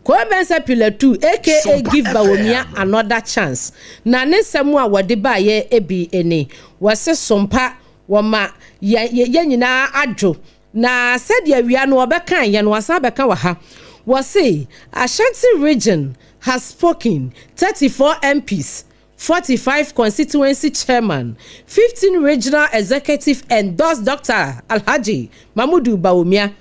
Kwame Mensah Pillar 2 aka Give Bawumia Another Chance na ne nsɛm a wɔde baeɛ bi ni. Wɔse sompa wɔma yɛn nyinaa adwo na sɛdeɛ awia no wɔbɛka yɛn no wɔasan bɛka wɔ ha. Wɔse Ashanti Region has spoken, 34 MPs, 45 constituency chairman, 15 regional executive endorsed Dr. Alhaji Mamudu Bawumia.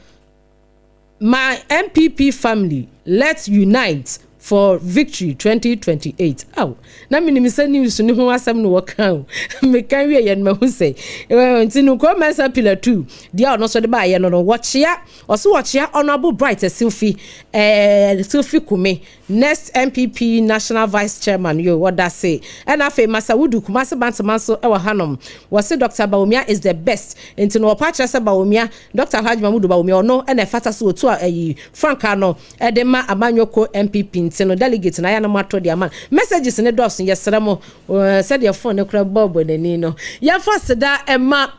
My NPP family, let's unite for victory 2028. Aw, na menim sɛ news ne ho asɛm no wɔka o. Meka wie yɛ no mahu sɛ nti no Kwame Mensah Pillar 2 deɛ ɔno nso de baayɛ no wɔkyea, ɔso wɔkyea Honorable Bright Silfi, Silfi Kume, next NPP National Vice Chairman yo, wɔda se. Ɛna afei Masawudu Kumasi Bantama nso ɛwɔ hanom. Wɔse Dr. Bawumia is the best. Nti no wɔpa kyerɛ sɛ Bawumia, Dr. Alhaji Mamudu Bawumia ɔno ɛna ɛfata so wɔtu ayi frankaa no ɛde ma amanyɔko NPP. Nti no delegate na ayɛ no ato de ama. Messages ne dɔɔso, yɛsrɛ mo sɛdeɛ phone ne kora bɔɔbɔ n'ani no. Yɛmfa seda ɛma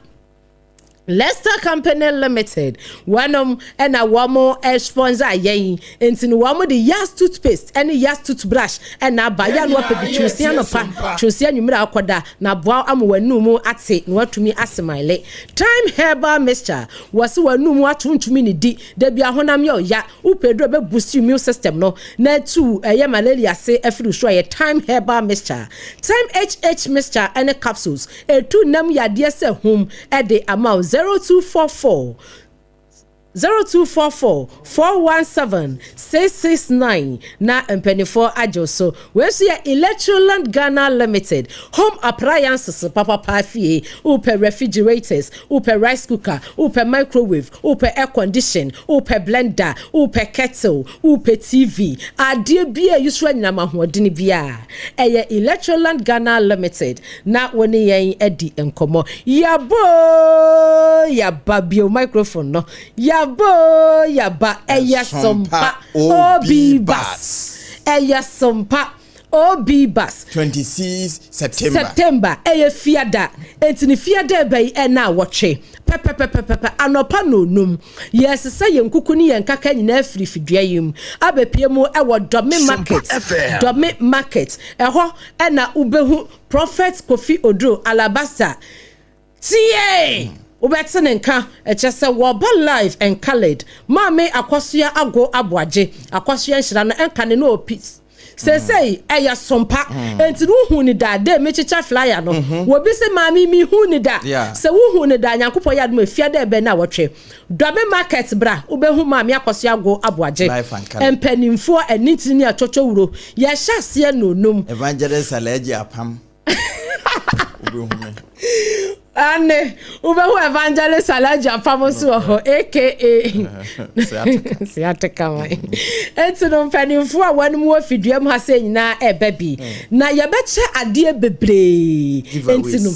Leicester Company Limited, wɔnom ɛna wɔn sponsor yɛn. Nti no wɔn de Yas toothpaste ɛne Yas toothbrush ɛna aba yɛ ano apɛ bi twusia no pa twusia nwumire akɔda na aboa ama wɔn anum ate na wɔatumi asmile. Time Herbal Mixture, wɔsi wɔn anum ato ntumi ne di dabi ahonam yɛ ɔya wopɛ duro bɛ boost immune system no na etu ɛyɛ malaria se afiri so a yɛ Time Herbal Mixture. Time HH Mixture ɛne capsules etu nam yadeɛ sɛ hum ɛde ama wo. 0244 0244 417 669 na mpanimfoɔ agye so. Wei nso yɛ Electroland Ghana Limited, home appliances papapa fie. Wopɛ refrigerators, wopɛ rice cooker, wopɛ microwave, wopɛ air condition, wopɛ blender, wopɛ kettle, wopɛ TV, adeɛ bi a yi so anyinam ahoɔden bi a ɛyɛ Electroland Ghana Limited na wɔne yɛn adi nkɔmmɔ. Yabo yaba bio microphone no, yabo yaba ɛyɛ Sompa Obi Bas, ɛyɛ Sompa Obi Bas. 26 September. September ɛyɛ fiada, enti ne fiada ɛbɛyi ɛna awɔtwe pɛpɛpɛpɛpɛ anɔpa nonum yɛsesa yɛn kuku ne yɛn kaka nyinaa firi fidua yi mu abɛpie mu ɛwɔ Dɔme Market. Dɔme Market ɛhɔ ɛna wobɛhu Prophet Kofi Oduro Alabasta tie wobɛte ne nka, ɛkyɛ sɛ wɔba live and coloured. Maame Akɔsoa Ago Aboagye Akɔsoa nhyira no ɛnka ne no peace seesei ɛyɛ sompa. Enti no wohu ne da de mekyekyɛ flyer no, wɔbi sɛ maame mi hu ne da. Sɛ wohu ne da, Nyankopɔn yɛ adom afia dɛ ɛbɛn na wɔtwe Dɔme Market bra, wobɛhu maame Akɔsoa Ago Aboagye. Live and coloured. Mpanimfoɔ anintini ne atwɔtwɔ wuro yɛhyɛ aseɛ nonum. Evangelist Alhaji Apam, wobɛhu me. Ane wobɛhu Evangelist Alhaji Apam nso wɔ hɔ, aka Siatika man. Enti no mpanimfoɔ a wɔnom wɔ fidua mu ha sɛ nyinaa ɛbɛ bi na yɛbɛkyɛ adeɛ bebree. Enti no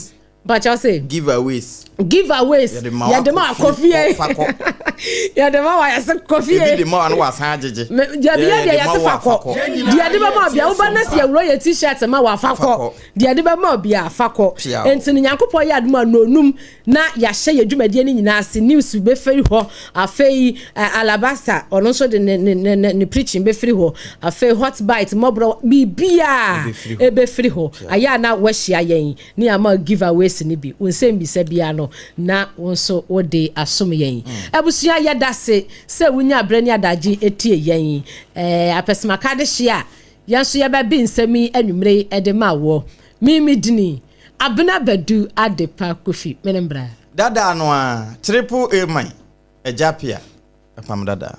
mpakyɛw sɛ giveaways. Giveaways. Yɛde ma yɛde ma wakɔ akɔ fie. Fa kɔ. Yɛde ma wa yɛsɛ kɔ fie. Ebi de ma wa no wasan agyegye. Deɛ bi yɛ deɛ yɛsɛ fa kɔ, deɛ de bɛma obia woba na sɛ yɛwuro yɛ T-shirt ma wafa kɔ, deɛ de bɛma obia fa kɔ. Pia. Enti no Nyankopɔn yɛ adom a nonum na yɛahyɛ yɛ dwumadie no nyinaa ase. News bɛfiri hɔ, afei Alabasta ɔno nso de ne preaching bɛfiri hɔ, afei hot bite mmɔborɔ biribiaa Ɛbɛfiri hɔ. Ɛbɛfiri hɔ. Ayɛ a na wahyia yɛn ne ama giveaways. Voice no bi. Wo nsɛmbisa biara no, na wo nso wode asom yɛn. Abusua, yɛda se sɛ wonya berɛ ne adagye tie yɛn. Ɛɛ, apɛsɛmaka adehye a yɛn nso yɛbɛbe nsɛm yi anwummere yi de ma woɔ. Me me dini, Abena Badu Adepa Kofi. Me ne mbra. Dada no ara, Triple A man, Agya Pia, Ɛpam Dada.